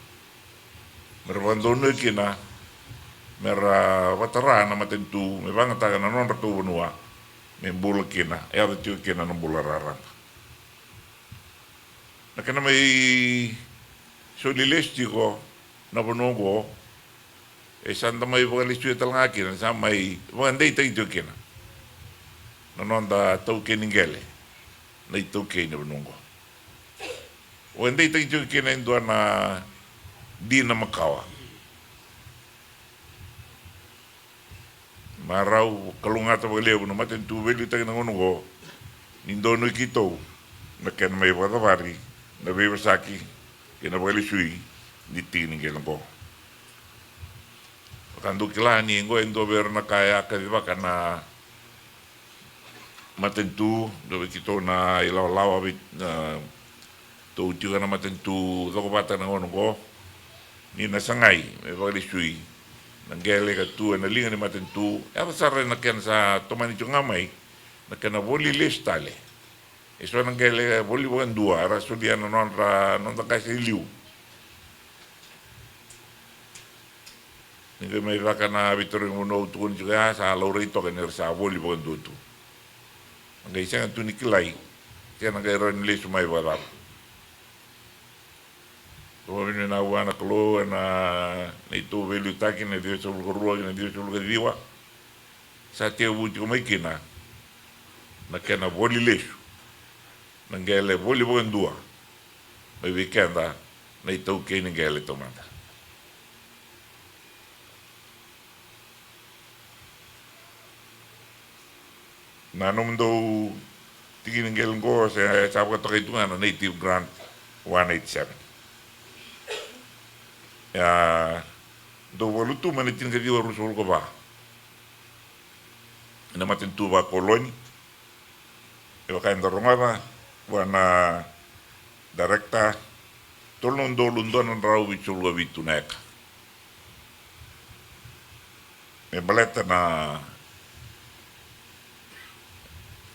Me ra vakadonui kina, me ra vakatara na matanitu me vagataka na nodratou vanua, me bula kina, yaco tiko kina na bula raraba. Na kena mai soli lesu tiko na vanua oqo, e sa da mai vakalesuya tale ga kina, sa mai vakadeitaki tiko kina na noda taukei ni qele, na itaukei ni vanua oqo. Vakadeitaki tiko kina e dua na dina makawa. Marau kalougata vakalevu na matanitu veiliutaki na gauna oqo ni donui keitou na kena mai vakacavari na veivosaki kei na vakalesui ni tiki ni qele oqo. Vaka dou kila ni oqo e dua vei ira na ka e a kacivaka na matanitu, dua vei keitou na ilawalawa vei, na, tou tiko na matanitu cokovata na gauna oqo, ni na sagai me vakalesui na qele ka tu ena liga ni matanitu, e yaco sara ena kena sa tomani tiko ga mai na kena voli lesu tale. E so na qele voli vakadua era solia na nodra, noda qase i liu. Ni qai mai caka na veitarogi vanua au tukuna tiko ya, sa laurai toka ni ra sa voli vakadua tu. Na qai sega tu ni kilai se na qai rawa ni lesu mai vakacava. Au vakavinavinaka vua na Kalou ena neitou veiliutaki na ciwasagavulu ka rua kei na ciwasagavulu ka ciwa. Sa tekivu tiko mai kina na kena voli lesu na qele voli vakadua mai vei keda na itaukei ni qele taumada. Na nomudou tiki ni qele qo se sa vakatokai tu ga na Native Grant one eight seven. Ia, dou vakalutu mai na tinikaciwa ruasagavulu ka va ena matanitu vakakoloni. E vaka eda rogoca vua na director, tolu na udolu dua na drau vitusagavulu ka vitu na eka. Me baleta na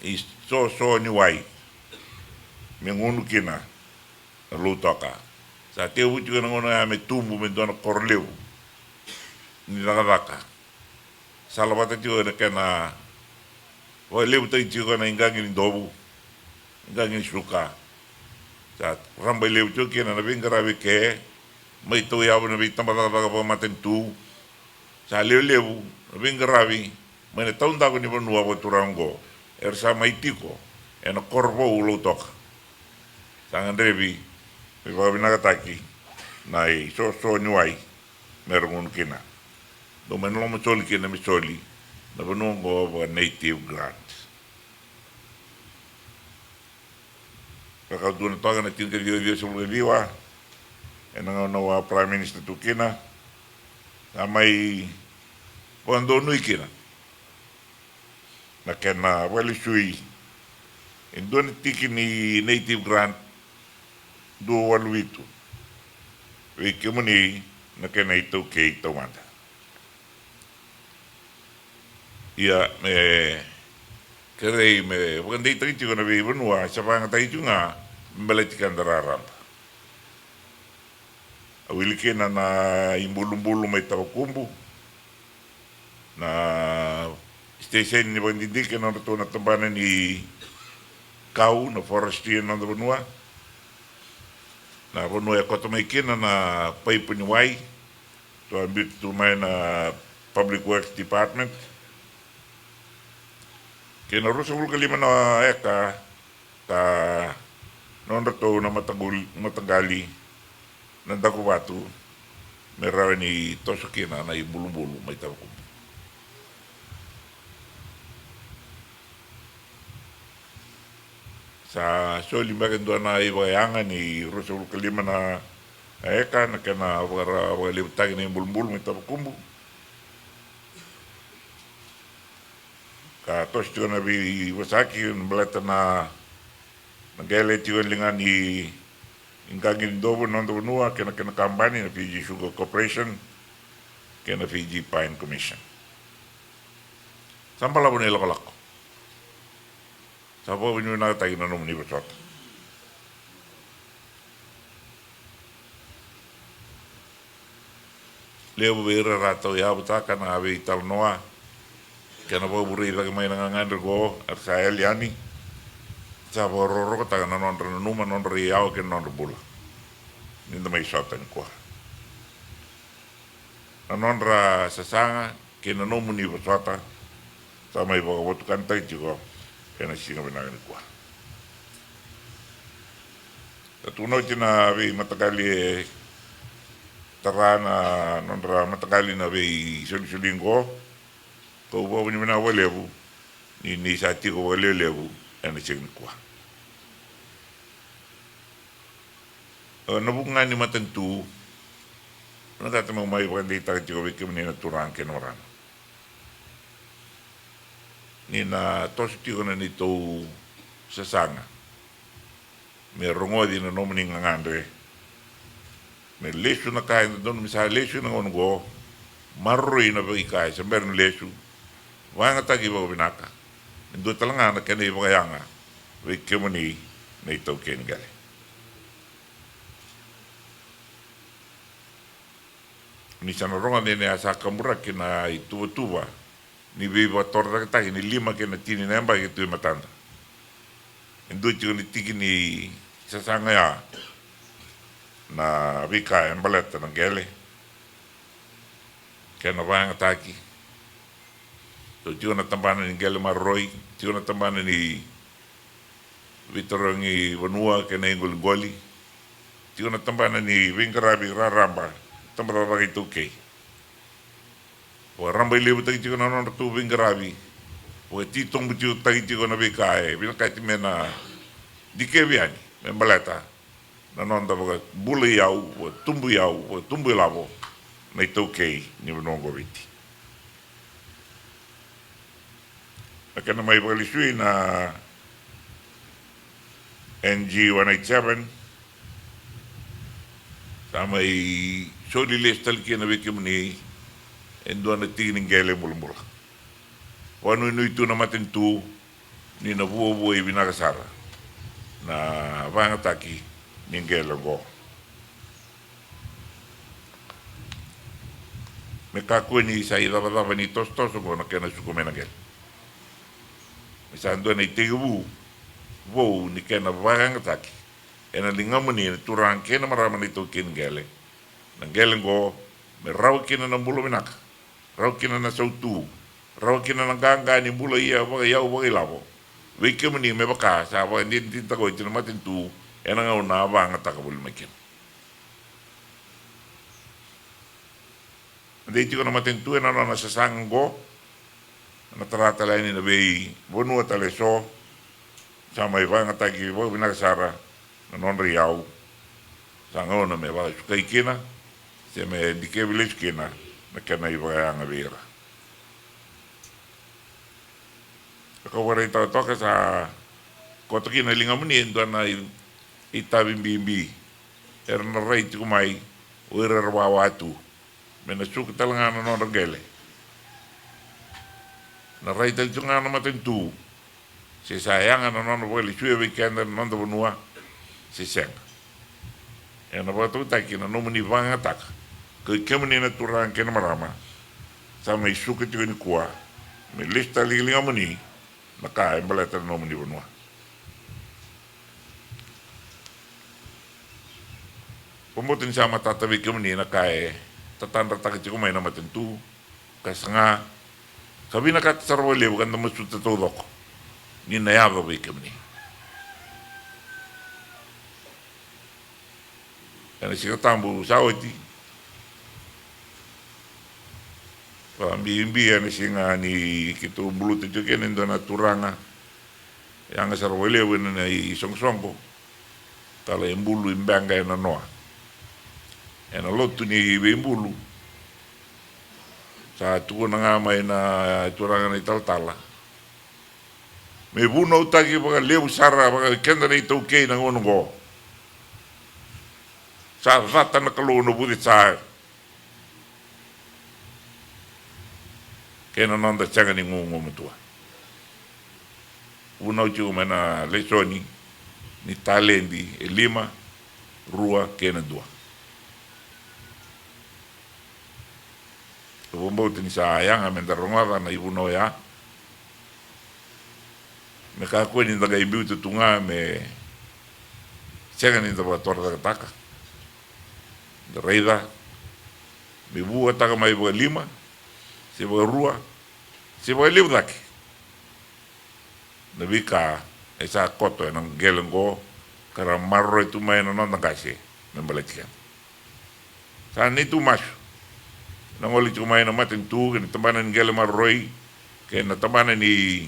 isoso ni wai me gunu kina na Lautoka. Sa tekivu tiko na gauna ya me tubu me dua na koro levu ni cakacaka. Salavata tiko na kena vakalevutaki tiko na iqaqi ni dovu, iqaqi ni suka. Sa raba i levu tiko kina na veiqaravi ke mai tauyavu na veitabacakacaka vakamatanitu. Sa levulevu na veiqaravi mai na taudaku ni vanua vakaturaga oqo era sa mai tiko ena koro vou Lautoka. Sa gadrevi me vakavinakataki na isoso ni wai me ra gunu kina. Dou mai na lomasoli kina me soli na vanua oqo vaka native grant. Vaka au tukuna toka na tinikaciwa ciwasagavulu ka ciwa, ena gauna au a Prime Minister tu kina, sa mai vakadonui kina na kena vakalesui e dua na tiki ni native grant dua walu vitu vei kemuni na kena itaukei taumada. Ia me kerei me vakadeitaki tiko na veivanua e sa vakayagataki tiko ga me baleti keda raraba. A wili kina na ibulubulu mai Tavakubu, na station ni vakadidike na nodratou na tabana ni kau, na forestry ena noda vanua. Na vanua e koto mai kina na paipa ni wai, tou a biuta tu mai na Public Works Department. Kei na ruasagavulu ka lima na eka ka nodratou na mataqul-, mataqali na daku vatu me rawa ni toso kina na ibulubulu mai Tavakubu. Sa soli beka e dua na ivakayaga ni ruasagavulu ka lima na eka na kena vakara vakalevutaki na ibulubulu mai Tavakubu. Ka toso tiko na veivosaki baleta na, na qele tiko e liga ni iqaqi ni dovu na noda vanua kei na kena kabani na Fiji Sugar Corporation kei na Fiji Pine Commission. Sa balavu na ilakolako. Sa vakavinavinakataki na nomuni vosota. Levu vei ira era tauyavutaka na veitalanoa kei na vakavurai cake mai na gagadre qo era sa yali yani. Sa vakarokorokotaka na nodra nanuma, nodra iyau kei na nodra bula ni da mai sota nikua. Na nodra sasaga kei na nomuni vosota sa mai vakavotukanataki tiko ena siga vinaka nikua. Sa tukuna oti na veimataqali e tara na nodra mataqali na veisolisoli qo. Kau vakavinavinaka vakalevu ni, ni sa tiko vakalevulevu ena siga nikua. E, na vuku ga ni matanitu, na kata meu mai vakadeitaka tiko vei kemuni na turaga kei na marama. Ni na toso tiko na neitou sasaga me rogoci na nomuni gagadre. Me lesu na ka e dodonu me sa lesu ena gauna oqo. Maroroi na veika e se bera ni lesu. Vakayagataki vakavinaka. E dua tale ga na kena ivakayaga vei kemuni na itaukei ni qele. Ni sa na rogoca ni a sa kaburaki na ituvatuva ni veivakatorocaketaki ni lima kei na tini na yabaki tu e matada. E dua tiko ni tiki ni sasaga ya na veika e baleta na qele kei na vakayagataki. So tiko na tabana ni qele maroroi, tiko na tabana ni veitarogi vanua kei na iqoliqoli, tiko na tabana ni veiqaravi raraba, tabacakacaka iTaukei. Vakarabailevutaki tiko na nodratou veiqaravi. Vakatitobutikotaki tiko na veika e vinakati me na dikevi yani me baleta na noda vakabula iyau, vakatubu iyau, vakatubu ilavo na iTaukei ni vanua oqo Viti. Na kena mai vakalesui na N G one eight seven, sa mai soli lesu tale kina vei kemuni e dua na tiki ni qele bulabula. Vakanuinui tu na matanitu ni na vuavuai vinaka sara na vakayagataki ni qele oqo. Me kakua ni sa icavacava ni tosotoso oqo na kena suka mai na qele. Me sa dua na itekivu vou ni kena vakayagataki ena ligamuni na turaga kei na marama na itaukei ni qele. Na qele oqo me rawa kina na bula vinaka, rawa kina na sautu, rawa kina na qaqa ni bula ia vakaiyau vakailavo. Vei kemuni me vaka sa vakadinadinataka oti na matanitu ena gauna a vakayagataka voli mai kina. Dei tiko na matanitu ena nona sasaga oqo, na tara tale yani na veivanua tale eso, sa mai vakayagataki vakavinaka sara na nodra iyau. Sa gauna me vakasukai kina se me dikevi lesu kina na kena ivakayaga vei ira. Ka vakaraitaka toka sa koto kina e ligamuni e dua na i, itavi bibi era na rai tiko mai o ira era wawa tu. Me na suka tale ga na nodra qele. Na rai tale tiko ga na matanitu se sa yaga na nona vakalesuya vei keda na noda vanua se sega. Ena vakatokataki na nomuni vakayagataka, kei kemuni na turaga kei na marama, sa mai suka tiko nikua me lesu tale ki ligamuni na ka e baleta na nomuni vanua. Vakabauta ni sa matata vei kemuni na ka e tatadrataka tiko mai na matanitu, ka saga ka vinakata sara vakalevu ka da masuta taucoko ni na yaco vei kemuni. Ena Siga Tabu sa oti, vakabibi ena siga ni keitou buluta tiko kina e dua na turaga Yaga sara vakalevu ena isoqosoqo. Tala e bulu i Beqa ena noa. Ena lotu ni veibulu. Sa tukuna ga mai na turaga na italatala me vunautaki vakalevu sara vaka keda na itaukei na gauna oqo. Sa cata na Kalou na vucesa kei na noda sega ni gugumatua. Vunau tiko mai na lesoni ni taledi e lima, rua kei na dua. Au vakabauta ni sa yaga me da rogoca na ivunau oya. Me kakua ni da qai biuta tu ga me sega ni da vakatorocaketaka. Da raica me vuataka mai vakalima, se vakarua, se vakalevu cake na veika e sa koto ena qele oqo, ka ra maroroi tu mai na noda qase me baleti keda. Sa neitou masu na gole tiko mai na matanitu kei na tabana ni qele maroroi kei na tabana ni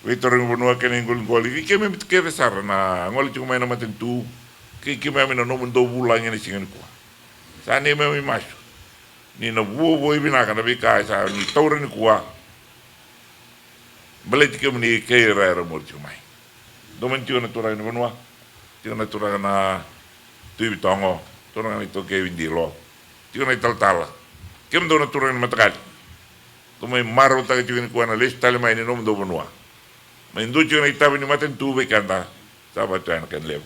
veitarogi vanua kei na iqoliqoli, kei keimami kece sara na gole tiko mai na matanitu, kei keimami na nomudou vulagi ena siga nikua. Sa neimami masu ni na vuavuai vinaka na veika e sa ni taura nikua. Baleti kemuni kei ira era muri tiko mai. Domoni tiko na turaga ni vanua, tiko na turaga na Tui Vitogo, turaga na iTaukei Vidilo, tiko na italatala. Kemudou na turaga ni mataqali, dou mai marautaka tiko nikua na lesu tale mai ni nomudou vanua. Mai dua tiko na itavi ni matanitu vei keda. Sa vatu ena kena levu.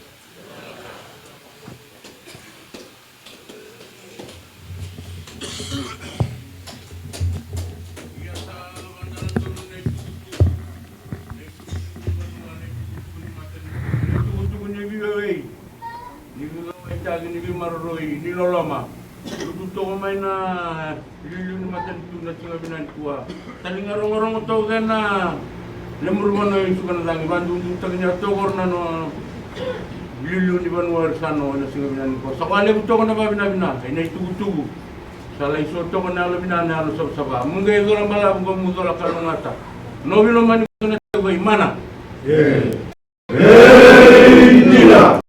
Ni veikauaitaki, ni veimaroroi, ni loloma. Lutu toka mai na iliuliu ni matanitu na siga vinaka nikua. Taliga rogorogo toka na lemuru vanua e suka na cagi, vadudutaki ni a tokoro na no iliuliu ni vanua era sa no na siga vinaka nikua. Sa koya levu toka na vavinavina, ena itukutuku. Sa lai so toka na yalo vinaka, na yalo savasava. Mu qai cola balavu, qo mu cola kalougata. Novi lomani na tevai mana. Ei, dina.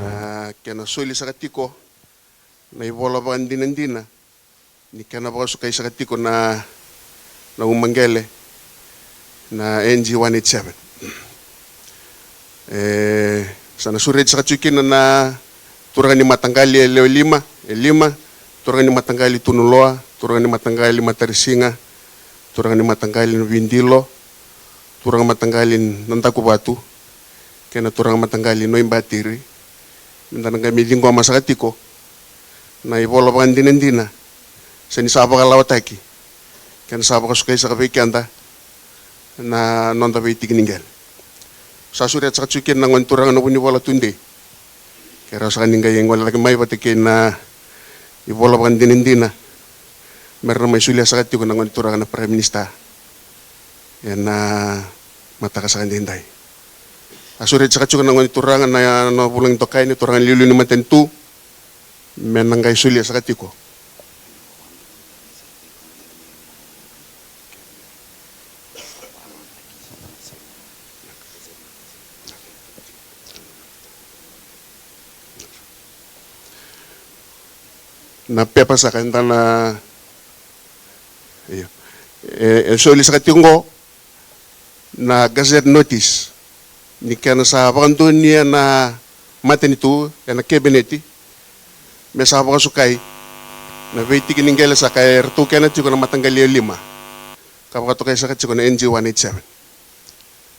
Na kena soli saka tiko na ivola vakadinadina ni kena vakasukai saka tiko na, na umaqele na N G one eight seven. E, sa na sureti saka tiko kina na turaga ni mataqali e lewe lima, e lima, turaga ni mataqali Tunuloa, turaga ni mataqali Matarisiga, turaga ni mataqali Vidilo, turaga mataqali Nadakuvatu, kei na turaga mataqali Noibatiri, me da na qai mai ciqoma saka tiko na ivola vakadinadina se ni sa vakalawataki kei na sa vakasukai saka vei keda na noda veitiki ni qele. Sa sureta saka tiko kina na gone turaga na vunivola tudei. Ke rawa saka ni qai gole cake mai vata kei na ivola vakadinadina me ra na mai solia saka tiko na gone turaga na Prime Minister ena mataka saka daidai. A sureti saka tiko na gone turaga na, na vulagi dokai, na turaga na iliuliu ni matanitu, me na qai solia saka tiko. Na pepa saka eda na, io. E, e soli saka tiko qo na gazette notice ni kena sa vakadonuya na matanitu ena kebineti me sa vakasukai na veitiki ni qele saka e ratou kena tiko na mataqali e lima ka vakatokai saka tiko na N G one eight seven.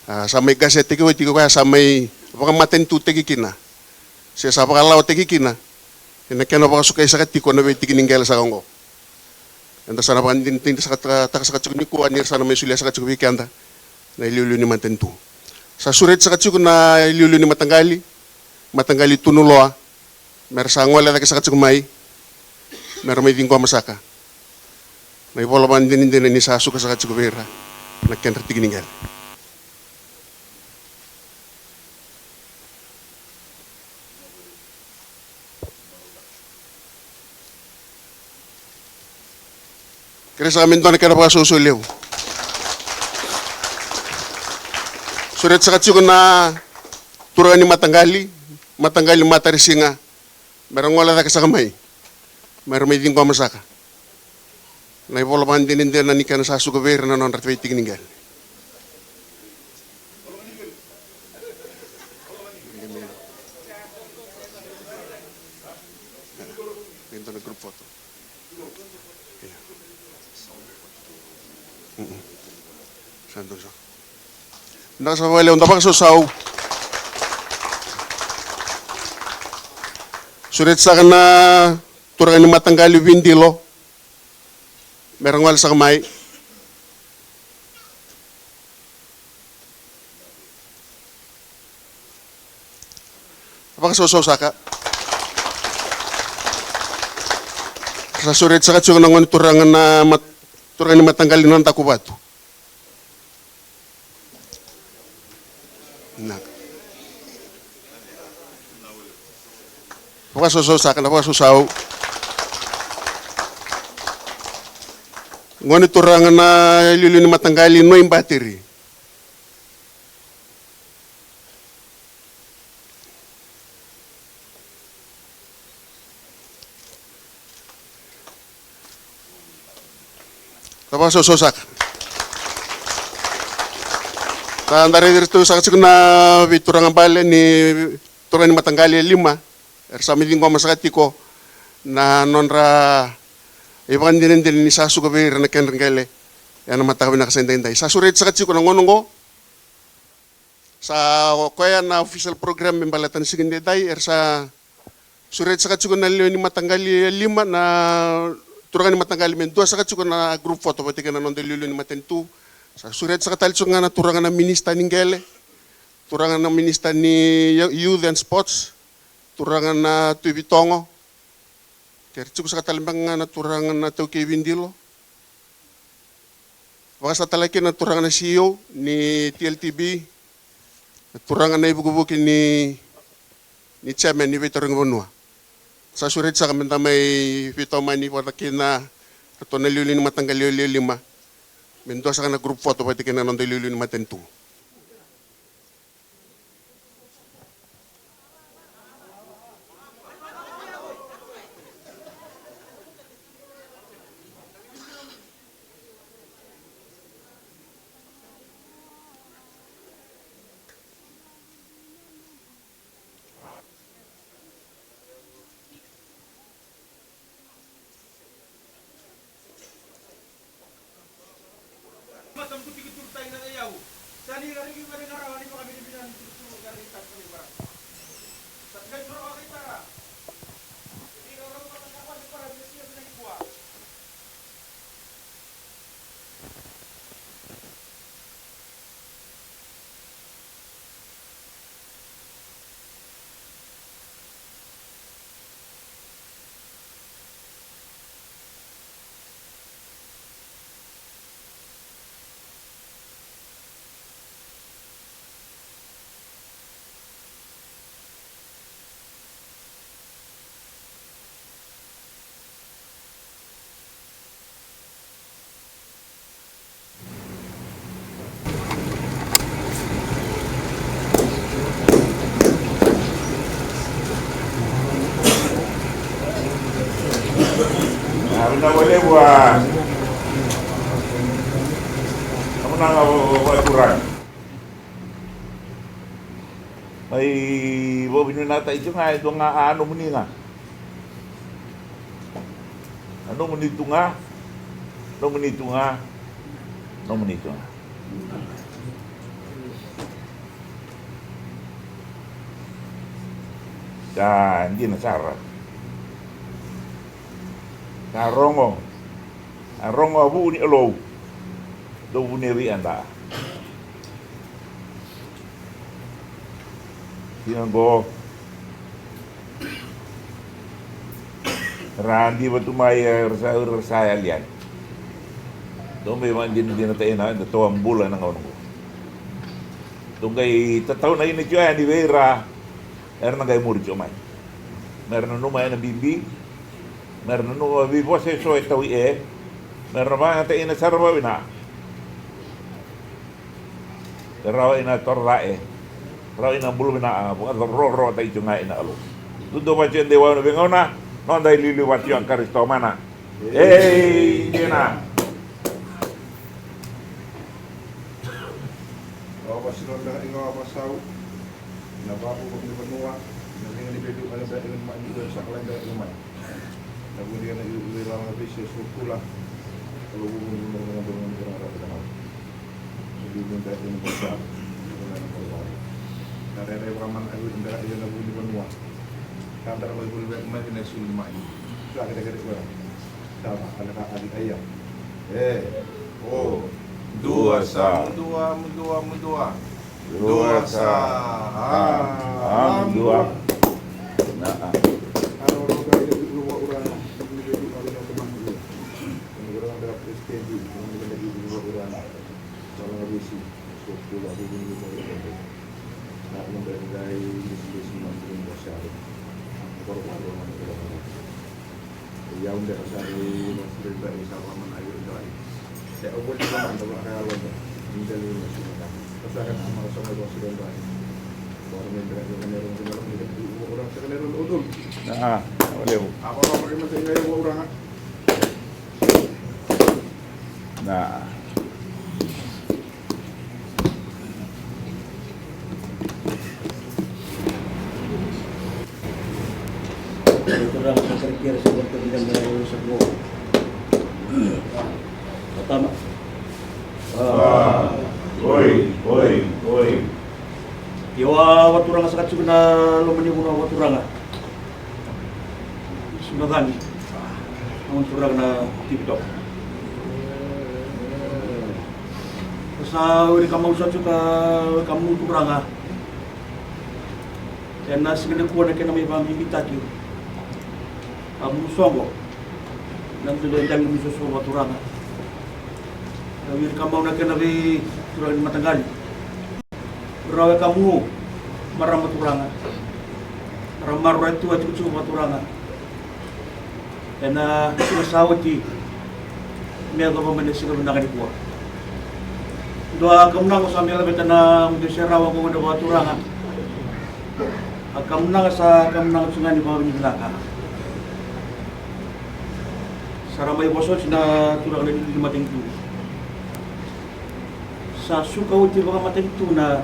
A, sa mai gazeteki oti koya, sa mai vakamatanitutaki kina se sa vakalawataki kina ena kena vakasukai saka tiko na veitiki ni qele saka oqo. Eda sa na vakadinadina saka ta-, taka saka tiko nikua ni ra sa na mai solia saka tiko vei keda na iliuliu ni matanitu. Sa sureti saka tiko na iliuliu ni mataqali, mataqali Tunuloa, me ra sa gole cake saka tiko mai me ra mai ciqoma saka Na ivola vadinadina ni sa suka saka tiko vei ira na kedra tiki ni qele. Kerei saka me dua na kena vakasoso levu. Sureti saka tiko na turaga ni mataqali, mataqali Matarisiga, me ra gole cake saka mai, me ra mai ciqoma saka na ivola vadinadina ni kena sa suka vei ira na nodra veitiki ni qele. Group photo. Ia. Mm-mm. Sa donu saka. Vinaka saka vakalevu, da vakasausau. Sureti saka na turaga ni mataqali Vidilo me ra gole saka mai. Vakasausau saka. Sa sureti saka tiko na gone turaga na mat-, turaga ni mataqali Nadakuvatu. Na. Vakasausau saka, na vakasausau. Gone turaga na iliuliu ni mataqali Noibatiri. Sa vakasausau saka. Sa da raici iratou saka tiko na veituraga bale ni turaga ni mataqali e lima. Era sa mai ciqoma saka tiko na nodra ivakadinadina ni sa suka vei ira na kedra qele ena mataka vinaka sa idaidai. Sa sureti saka tiko na gone oqo. Sa o koya na official program me baleta na siga edaidai, era sa sureti saka tiko na lewe ni mataqali e lima, na turaga ni mataqali me dua saka tiko na group photo vata kei na noda iliuliu ni matanitu. Sa sureti saka tale tiko ga na turaga na minisita ni qele, turaga na minisita ni youth and sports, turaga na Tui Vitogo, kei ra tiko saka tale beka ga na turaga na taukei Vidilo. Vakasatale kina na turaga na C E O ni T L T B, na turaga na ivukivuki ni, ni chairman ni veitarogi vanua. Sa sureti saka me da mai veitomani vata kei na ratou na iliuliu ni mataqali e lima, me dua saka na group photo vata kei na noda iliuliu ni matanitu. A, vinaka vakalevu a, na vanua vakaturaga. Mai vakavinavinakataki tiko ga e dua ga a nomuni ga. A nomuni tu ga. Nomuni tu ga. Nomuni tu ga. Ka dina sara. Ka rogo. A rogo a vuu ni Alou. Dou vunea vei a da. Siga oqo ra diva tu mai, era sa, era sa yali yani. Dou mai vakadinadinataina, eda toa bula ena gauna oqo. Dou qai tatauna ina tiko yani vei ira era na qai muri tiko mai, me ra nanuma ena bibi, me ra nanuma veivosa eso e taui e, me ra na vakayagataki ina sara vakavinaka. E rawa ina toro rae, rawa ina bula vinaka, vakarokorokotaki tiko ga ina Kalou. Dudu vati e dei wau na veigauna, noda iliuliu vati o Karisito mana. Ei dina. Au vasirodra iga au vasau. Na vavu ni vanua, na liga ni vedu, na vedu ni mani, na saka lai vedu mai. Na vuni na iu iu lala na vesi e sukula. Alo vuvu ni mani na mani na mani na mani. Iu ni vedu ni mani sa. Na rere vaka mana iu ni vedu na vuni vanua. Kandara mai vuli vedu mai na suli mai. Sa kete kete kua. Sa ma ana ka ali aya. E. O. Dua sa. Mudua, mudua, mudua. Dua sa. A, a, dua. Na, a. Ia, au beka sa rui, rui, rui, rui, sa vamana, rui, rui, rui. E, au voli vamana, rui, rui, rui, rui. Ni dali, rui, rui, rui. Ka sa ka na mara sa mai, rui, rui, rui. Rui, rui, rui, rui, rui, rui, rui, rui, rui, rui, rui, rui. Ah, au levu. Ah, rui, rui, rui, rui, rui, rui, rui. Na. Tama. Ah, oi, oi, oi. Io, a, vakaturaga sa ka tiko na loma ni vanua vakaturaga. Sumacani. Au turaga na Tivi Toka. Sa wiri kamau sa tiko ka kamau turaga. Ena siga nikua na kena mai vakabibitaki. A musoqo. Na dua e dagi musoso vakaturaga. Na wiri kamau na kena vei turaga ni mataqali. Rau e kamu, marama turaga. Ra maroroya tu a tikotiko vakaturaga. Ena siga sa oti, me yacova mai na siga vinaka nikua. Dua kamunaga sa me laveta na mudu se rawa ko na vakaturaga. A kamunaga sa kamunaga tu ga ni vakavinavinaka. Sa ra mai vosoti na turaga na liuliu ni matanitu. Sa suka oti vakamatanitu na,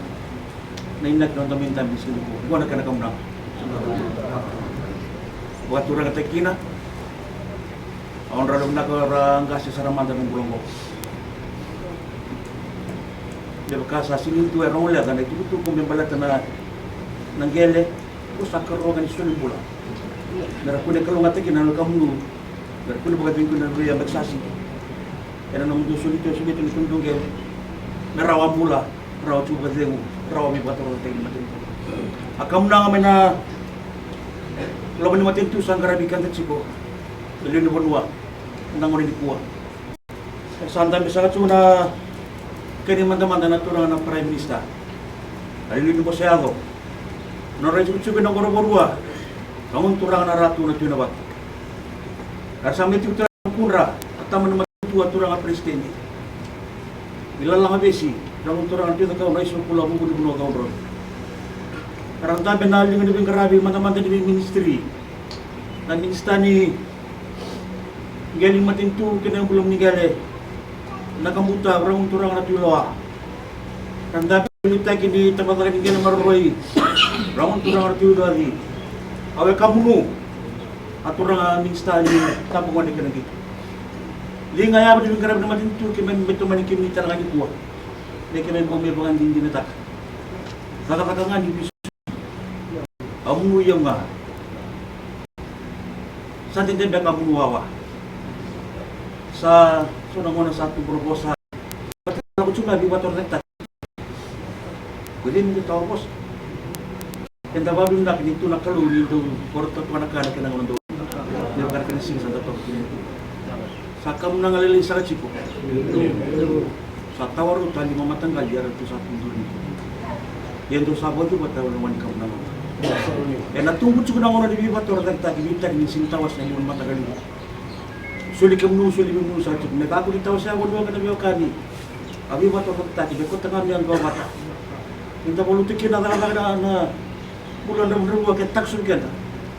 na inaki na noda mai dabe ni siga nikua. Vua na kena kamunaga. Vakaturagataki kina. A odra levu vinaka ra qase sara mada na bula oqo. Me vaka sa sega ni dua e rogo leqa na itukutuku me baleta na, na qele. Ko sa karua ga ni solibula. Me ra kune kalougataki na wekamu. Me ra kune vakacegui na vei yabaki sa sivi. Ena nomudou soli tu e soli tu na kemudou qele. Me rawa bula, rawa tu vakacegu, rawa veivakatorocaketaki ni matanitu. A kamunaga mai na loma ni matanitu sa qaravi keda tiko. Na lewe ni vanua, na gauna nikua. E sa dabe saka tu na kena imadamada na turaga na Prime Minister. A liuliu ni bose yaco. Na nodra itukutuku na qorovarua. Ka gunu turaga na Ratu na Tui Navatu. Era sa mai tiko turaga na kudra. A tama na matanitu a turaga Peresitedi. Ni lalaga vesi. Ra gunu turaga na Tui Cakauna, Isokula, vuvu ni vanua Cakaudrove. Era dabe na liga ni veiqaravi, madamada ni veiministri. Na minisita ni qele ni matanitu kei na bula ni qele. Na kabuta, ra gunu turaga na Tui Loa. Ra dabe na liutaki ni tabacakacaka ni qele maroroi. Ra gunu turaga na Tui Loaci. A wekamunu. A turaga minisita ni tabagone kei na qito. Liga yavu ni veiqaravi na matanitu keimami mai tomani kemuni tale ga nikua. Me keimami bau mai vakadinadinataka. Cakacaka ga ni A munu i au ga. Sa dede beka a munu wawa. Sa so na gauna sa tu borovosa. Lako tu ga vei vatorocaketaki. Ko cei me tawa vosa. Eda vavinavinaka ni tu na Kalou ni dau koro tatu na ka na kena gauna dau. Me vaka na kena siga sa da toka kina. Sa A kamunaga lailai saka tiko. Sa tawa rauta lima mataqali era tu sa tu duri. Ia dou sa vauci vata na wani kamunaga. Ena tubu tiko na gauna ni veivakatorocaketaki, veitaki ni sini tawase na lima mataqali. Soli kemunu, soli vei kemunu saka tiko. Me kakua ni tawase a vanua kei na veiwekani. A veivakatorocaketaki me kauta ga mai yadua vata. Ni da valuta kina na cakacaka na, na bula dravudravua ke takosovi keda.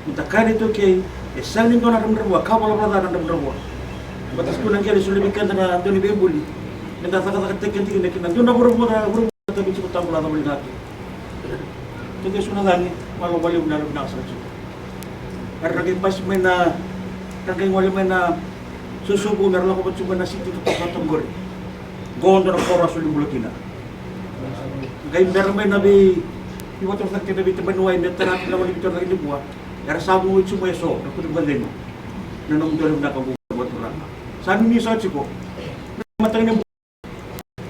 Ni da kaya na iTaukei, e sega ni dua na dravudravua ka valavala ca na dravudravua. Vata tu na qele soli vei keda na dau ni veibuli. Me da cakacakataki keda kina kina dua na vuravura, vuravura da vei tiko tabula cava li ga tu. Keda e su na cagi, malo valevu na yalo vinaka saka tiko. Era na qai basi mai na, era na qai gole mai na sosovu me ra lako vata tiko mai na siti totoka toka qori. Qo dua na koro a soli bula kina. Qai bera mai na vei, veivakatorocaketaki na veitabaniwai me tara kina na veitorocaketaki nikua. Era sa vuavuai tu mai eso, na kutu vakacegu. Na nomu dua na vinaka qo vakaturaga. Sa nuni saka tiko. Mataka ni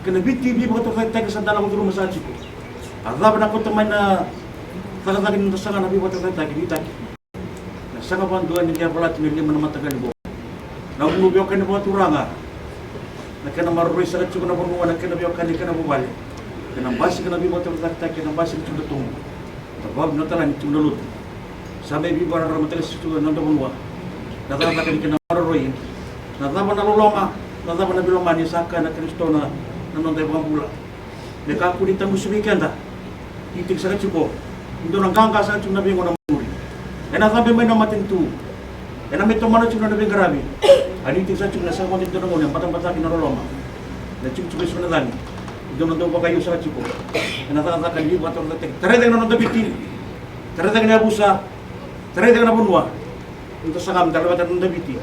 kei na Viti veivakatorocaketaki sa da lako curuma saka tiko. A cava na kauta mai na cakacaka ni da saga na veivakatorocaketaki, veitaki. Na saga vakadua ni qai volati me lima na mataqali qo. Na vanua veiwekani vakaturaga. Na kena maroroi saka tiko na vanua, na kena veiwekani, kena vuvale. Kena basika na veivakatorocaketaki, kena basika tiko na tubu. Na vavinavinaka tale ni tiko na lotu. Sa mai veivakararamataki tiko na noda vanua. Na cakacaka ni kena maroroi. Na cava na loloma, na cava na veilomani sa kaya na Karisito na, na noda iVakabula. Me kakua ni tagusi vei keda. Ni tiki saka tiko. Ni dua na qaqa saka tiko na veigauna muri. Ena cabe mai na matanitu. Ena mai tomana tiko na veiqaravi. A ni tiki saka tiko na sa vaka dua na gauna e batabata kina na loloma. Na tikotiko e so na cagi. Ni dua na dau vakaio saka tiko. Ena cakacaka ni veivakatorocaketaki. Tarai cake na noda Viti. Tarai cake na yavusa. Tarai cake na vanua. Ni da saga me da laveta na noda Viti.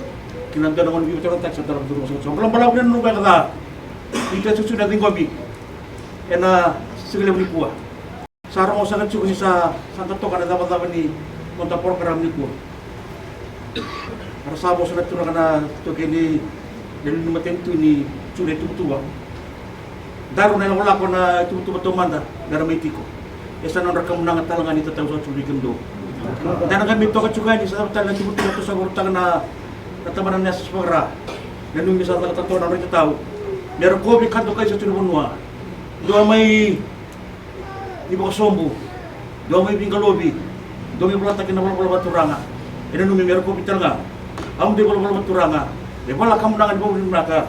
Kina dua na gauna ni veivakatorocaketaki sa da laveta na noda Viti. Balabalavu na noda Viti. Ni da susu na ciqomi. Ena siga levu nikua. Sa rogo saka tiko ni sa, sa da toka na cavacava ni noda porokaramu nikua. Era sa vosa na turaga na toke ni, ni matanitu ni June tuvatuva. Daru na ilakolako na tuvatuva taumada, mera mai tiko. E sa nodra kamunaga tale ga ni tatau sa tiko vei kemudou. Da na qai mai toka tiko yani sa cava tale na tuvatuva tou sa vakarautaka na, na tabana na yasa sa vakara. Nanumi sa caka tatou na nodra itatau. Mera kovi ka dokai sa tiko na vanua. Dua mai ni vakasobu, dua mai veiqalovi, dua mai volataki na valavala vakaturaga. E nanumi me rokovi tale ga. Au dei valavala vakaturaga. E vala kamunaga ni vakavinavinaka.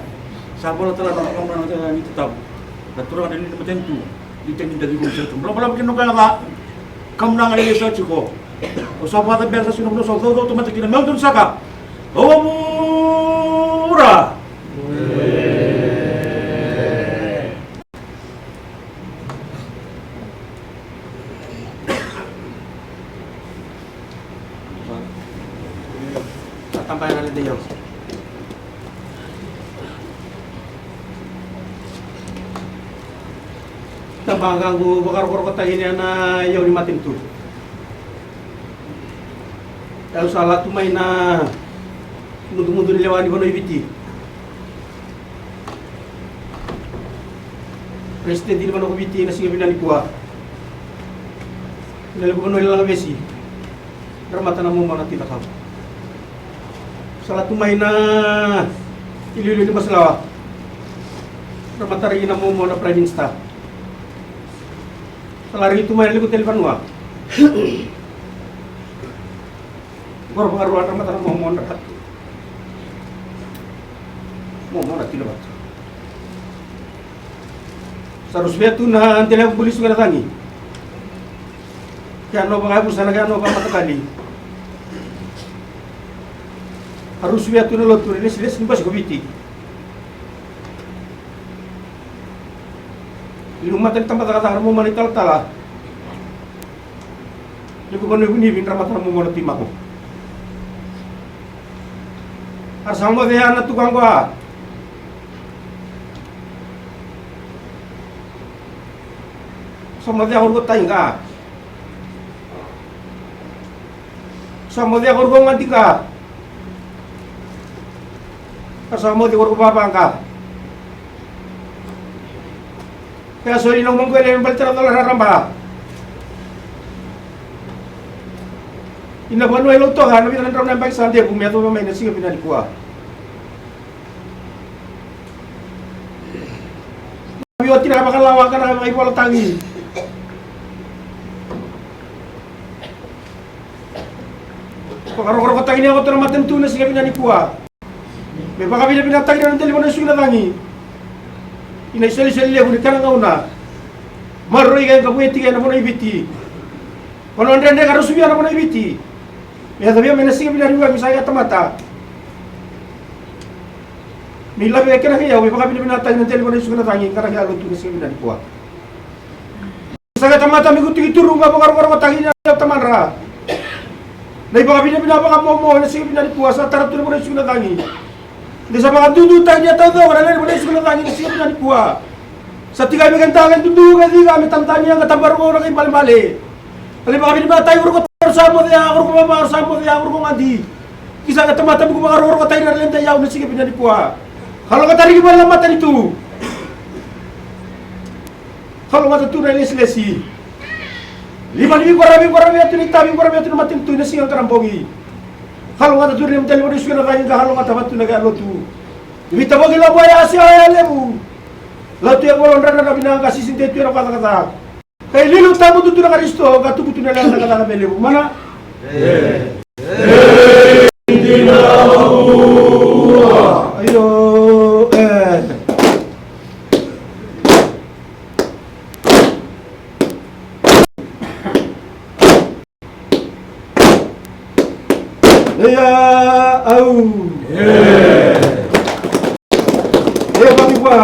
Sa vala tale na kamunaga ni tatavu. Na turaga na liuliu ni matanitu. Ni teni da ciqomi sara tu. Valavala vakina noqu yaca. Kamunaga lelei sa tiko. Au sa vakacabera sa sui na vanua sa caucau tamata kina meu donu saka. Au vura. Sa tabaya na lede iyau. Tabaya qaqu vakarokorokotaki ni na iyau ni matanitu. Au sa latu mai na mudumudu ni lewa ni vanua i Viti. President ni vanua ko Viti na siga vinaka nikua. Na levu vanua i Lalagavesi. Dramata na momo na tina kau. Sa latu mai na iliuliu ni Masalawa. Dramata rai na momo na Prime Minister. Sa lari tu mai na levu tele vanua. Qoro vakarua dramata na momo na ratu. Momo na tina vatu. Sa rusu vei tu na dela buli suka na cagi. Ke a nova ga e vusa na ke a nova matakali. A rusu vei tu na lotu na lesilesi ni basi ko Viti. Inu mata ni tabacakacaka na momo na italatala. Ni ko vanua i Vunivi dramata na momo na timako. A sa moce ya na tuka qo a. Sa moce ya ko ruko tai ga. Sa moce ya ko ruko gadi ga. A sa moce ko ruko vava ga. Ke a soli na umaquele me baleta na cola raraba. Ina vanua e Lautoka na vica na drau na yabaki sa devu me yacova mai na siga vinaka nikua. Oti na vakalawa ka na vakaivolataki. Vakarokorokotaki ni yagoto na matanitu na siga vinaka nikua. Me vakavinavinakataki na dela ni vanua ni suka na cagi. Ina isolisoli levu ni kena gauna. Maroroi ka e ka vueti ka ena vanua i Viti. Vanua dredre ka rusu via na vanua i Viti. Me yaco via mai na siga vinaka nikua me sa ya tamata. Me ilave kena kei au me vakavinavinakataki na dela ni vanua ni suka na cagi ka na kei a lotu na siga vinaka nikua. Sa ka tamata me kutiki turu ga vakarokorokotaki na tamadra. Na ivakavinavina vakamomo ena siga vinaka nikua sa tara tu na vanua ni suka na cagi. Ni sa vakadudutaki ni a taucoko na lewe ni vanua ni suka na cagi ena siga vinaka nikua. Sa tikai me keda ka dudu ka cika me tamatani yaga tabaruko na kai balebale. Ka lai vakavinavinakataki ko roko taro sa moce ya ko roko mama ko sa moce ya ko roko gadi. Ki sa ka tamata me ku vakarokorokotaki na leda i au na siga vinaka nikua. Ka loka tariki vale na matanitu. Ka logata tu na ilesilesi. Lima ni veiqaravi, veiqaravi atu na itavi, veiqaravi atu na matanitu ena siga ka na bogi. Ka logata tu na lima tale ni vanua ni suka na cagi ka logata vatu na kea lotu. Ni veitavaki lobo ya sia ya levu. Lotu ya volo dradra na vinaka ka sisi de tu ena vakacakacaka. Ka ililu tabu tu na Karisito ka tubu tu na lewe cakacaka me levu mana. Ayo, e. Eia, au. Eia, vaki vua.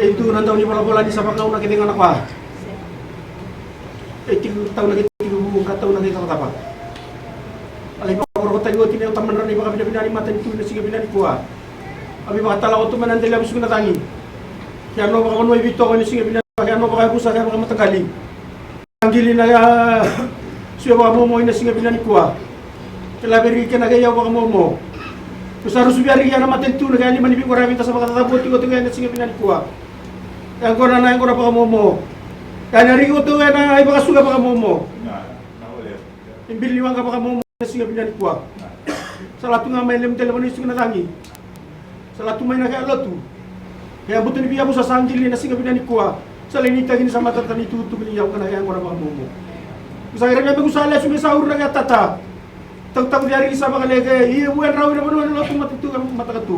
E tu na dau ni valavala ni sa vakauna kece ga na kwa. E tiko tau na kei tiko vu ka tau na kei cakacaka. A lai vakakorokotaki oti na tamadra na ivakavinavina ni matanitu na siga vinaka nikua. A veivakatala oto mai na dela vusuka na cagi. Ke a no vakavanua i veitoko na siga vinaka, ke a no vakayavusa, ke a vakamataqali. Qili na ya sue vakamomo ina siga vinaka nikua. Ke laveri kena kei au vakamomo. Ko sa rusu via riki na matanitu na kei a lima ni veiqaravi da sa vakacacavu oti oti kei na siga vinaka nikua. E yaqona na yaqona vakamomo. Ka na riki koto e na ivakasuka vakamomo. E bili ni waqa vakamomo na siga vinaka nikua. Sa latu ga mai lemu tale vana i siga na cagi. Sa latu mai na kea lotu. Kea buta ni via vusa sa qili na siga vinaka nikua. Sa lai ni taki ni sa matata ni tukutuku ni yau ka na kea yaqona vakamomo. Sa kere via beku sa lesu me sa uru na kea tata. Tautaku via riki sa vakaleke. Ia vua e drau ina vanua ni lotu matatu ka mataka tu.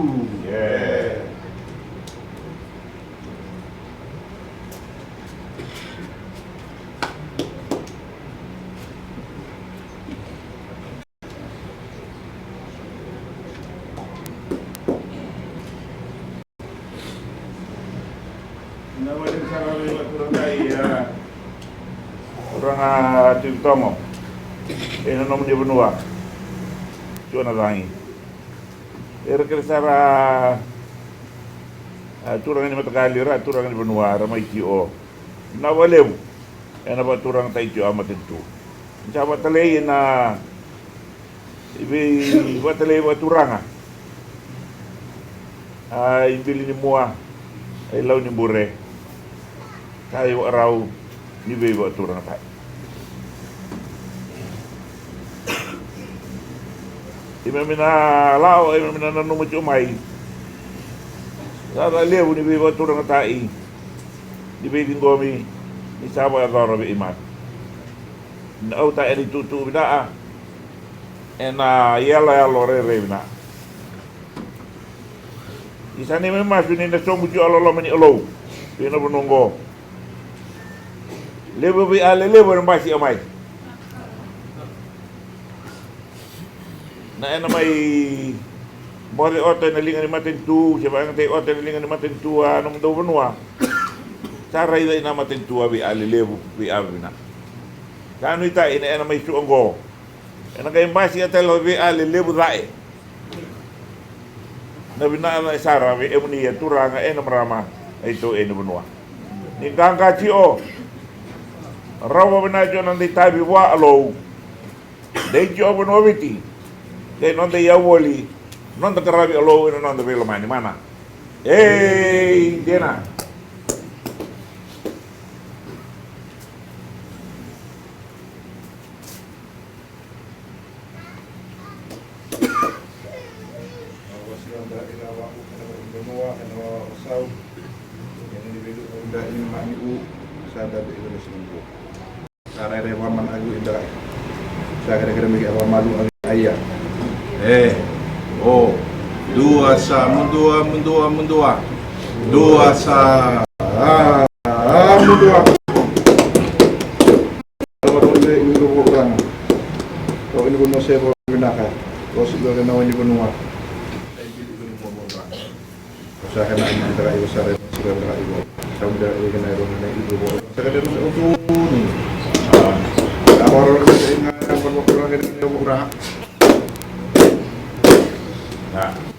Na vale sara vei vakurakai a turaga titogo ena nomuni vanua. Tua na cagi era kere sara a turaga ni mataqali ra turaga ni vanua ra mai tio. Na valevu ena vakaturaga tai tio a matanitu. Ni sa vakatalai ena i vei vakatalai vakaturaga. A i bili ni mua, a i lau ni bure. Sa i vakarau ni vei vakaturaga tai. I mami na lao, i mami na nanuma tiko mai. Sa levu ni vei vakaturaga tai. Ni vei ciqomi, ni sa vakayacora vei i mami. Na auta ena itutu vinaka, ena yaloyalo rairai vinaka. Isa ni mai masu ni na somu tiko a loloma ni Alou vei na vanua oqo. Levu vei a lelevu ena basi a mai. Na ena mai boce ota ena liga ni matanitu, se vakayagataki ota ena liga ni matanitu a nomudou vanua. Sa raica ina matanitu a vei a lelevu, vei a vinaka. Sa nuitai ina ena mai suka oqo. Ena qai basika tale o vei a lelevu cae. Na vinaka cae sara vei emuni a turaga ena marama a itou ena vanua. Ni qaqa tio. Rawa vinaka tio na dei tavi vua Alou. Dei tio vanua Viti. Kei noda iyau voli. Noda qaravi Alou ena noda veilomani mana. Ei, dina. Sa rairai vakamalua agi. Sa kerekere mai ke a vakamalua agi. Aia. E. O. Dua sa mudua, mudua, mudua. Dua sa. A, a, mudua. Dua sa mudua, mudua, mudua. Dua sa mudua, mudua. Sa kena mandraka iko sa raica sira draka iko. Sa muda iko na iro na iko. Sa kena iro sa utuni. Sa kena iro sa ina. Sa kena iro sa ina. Sa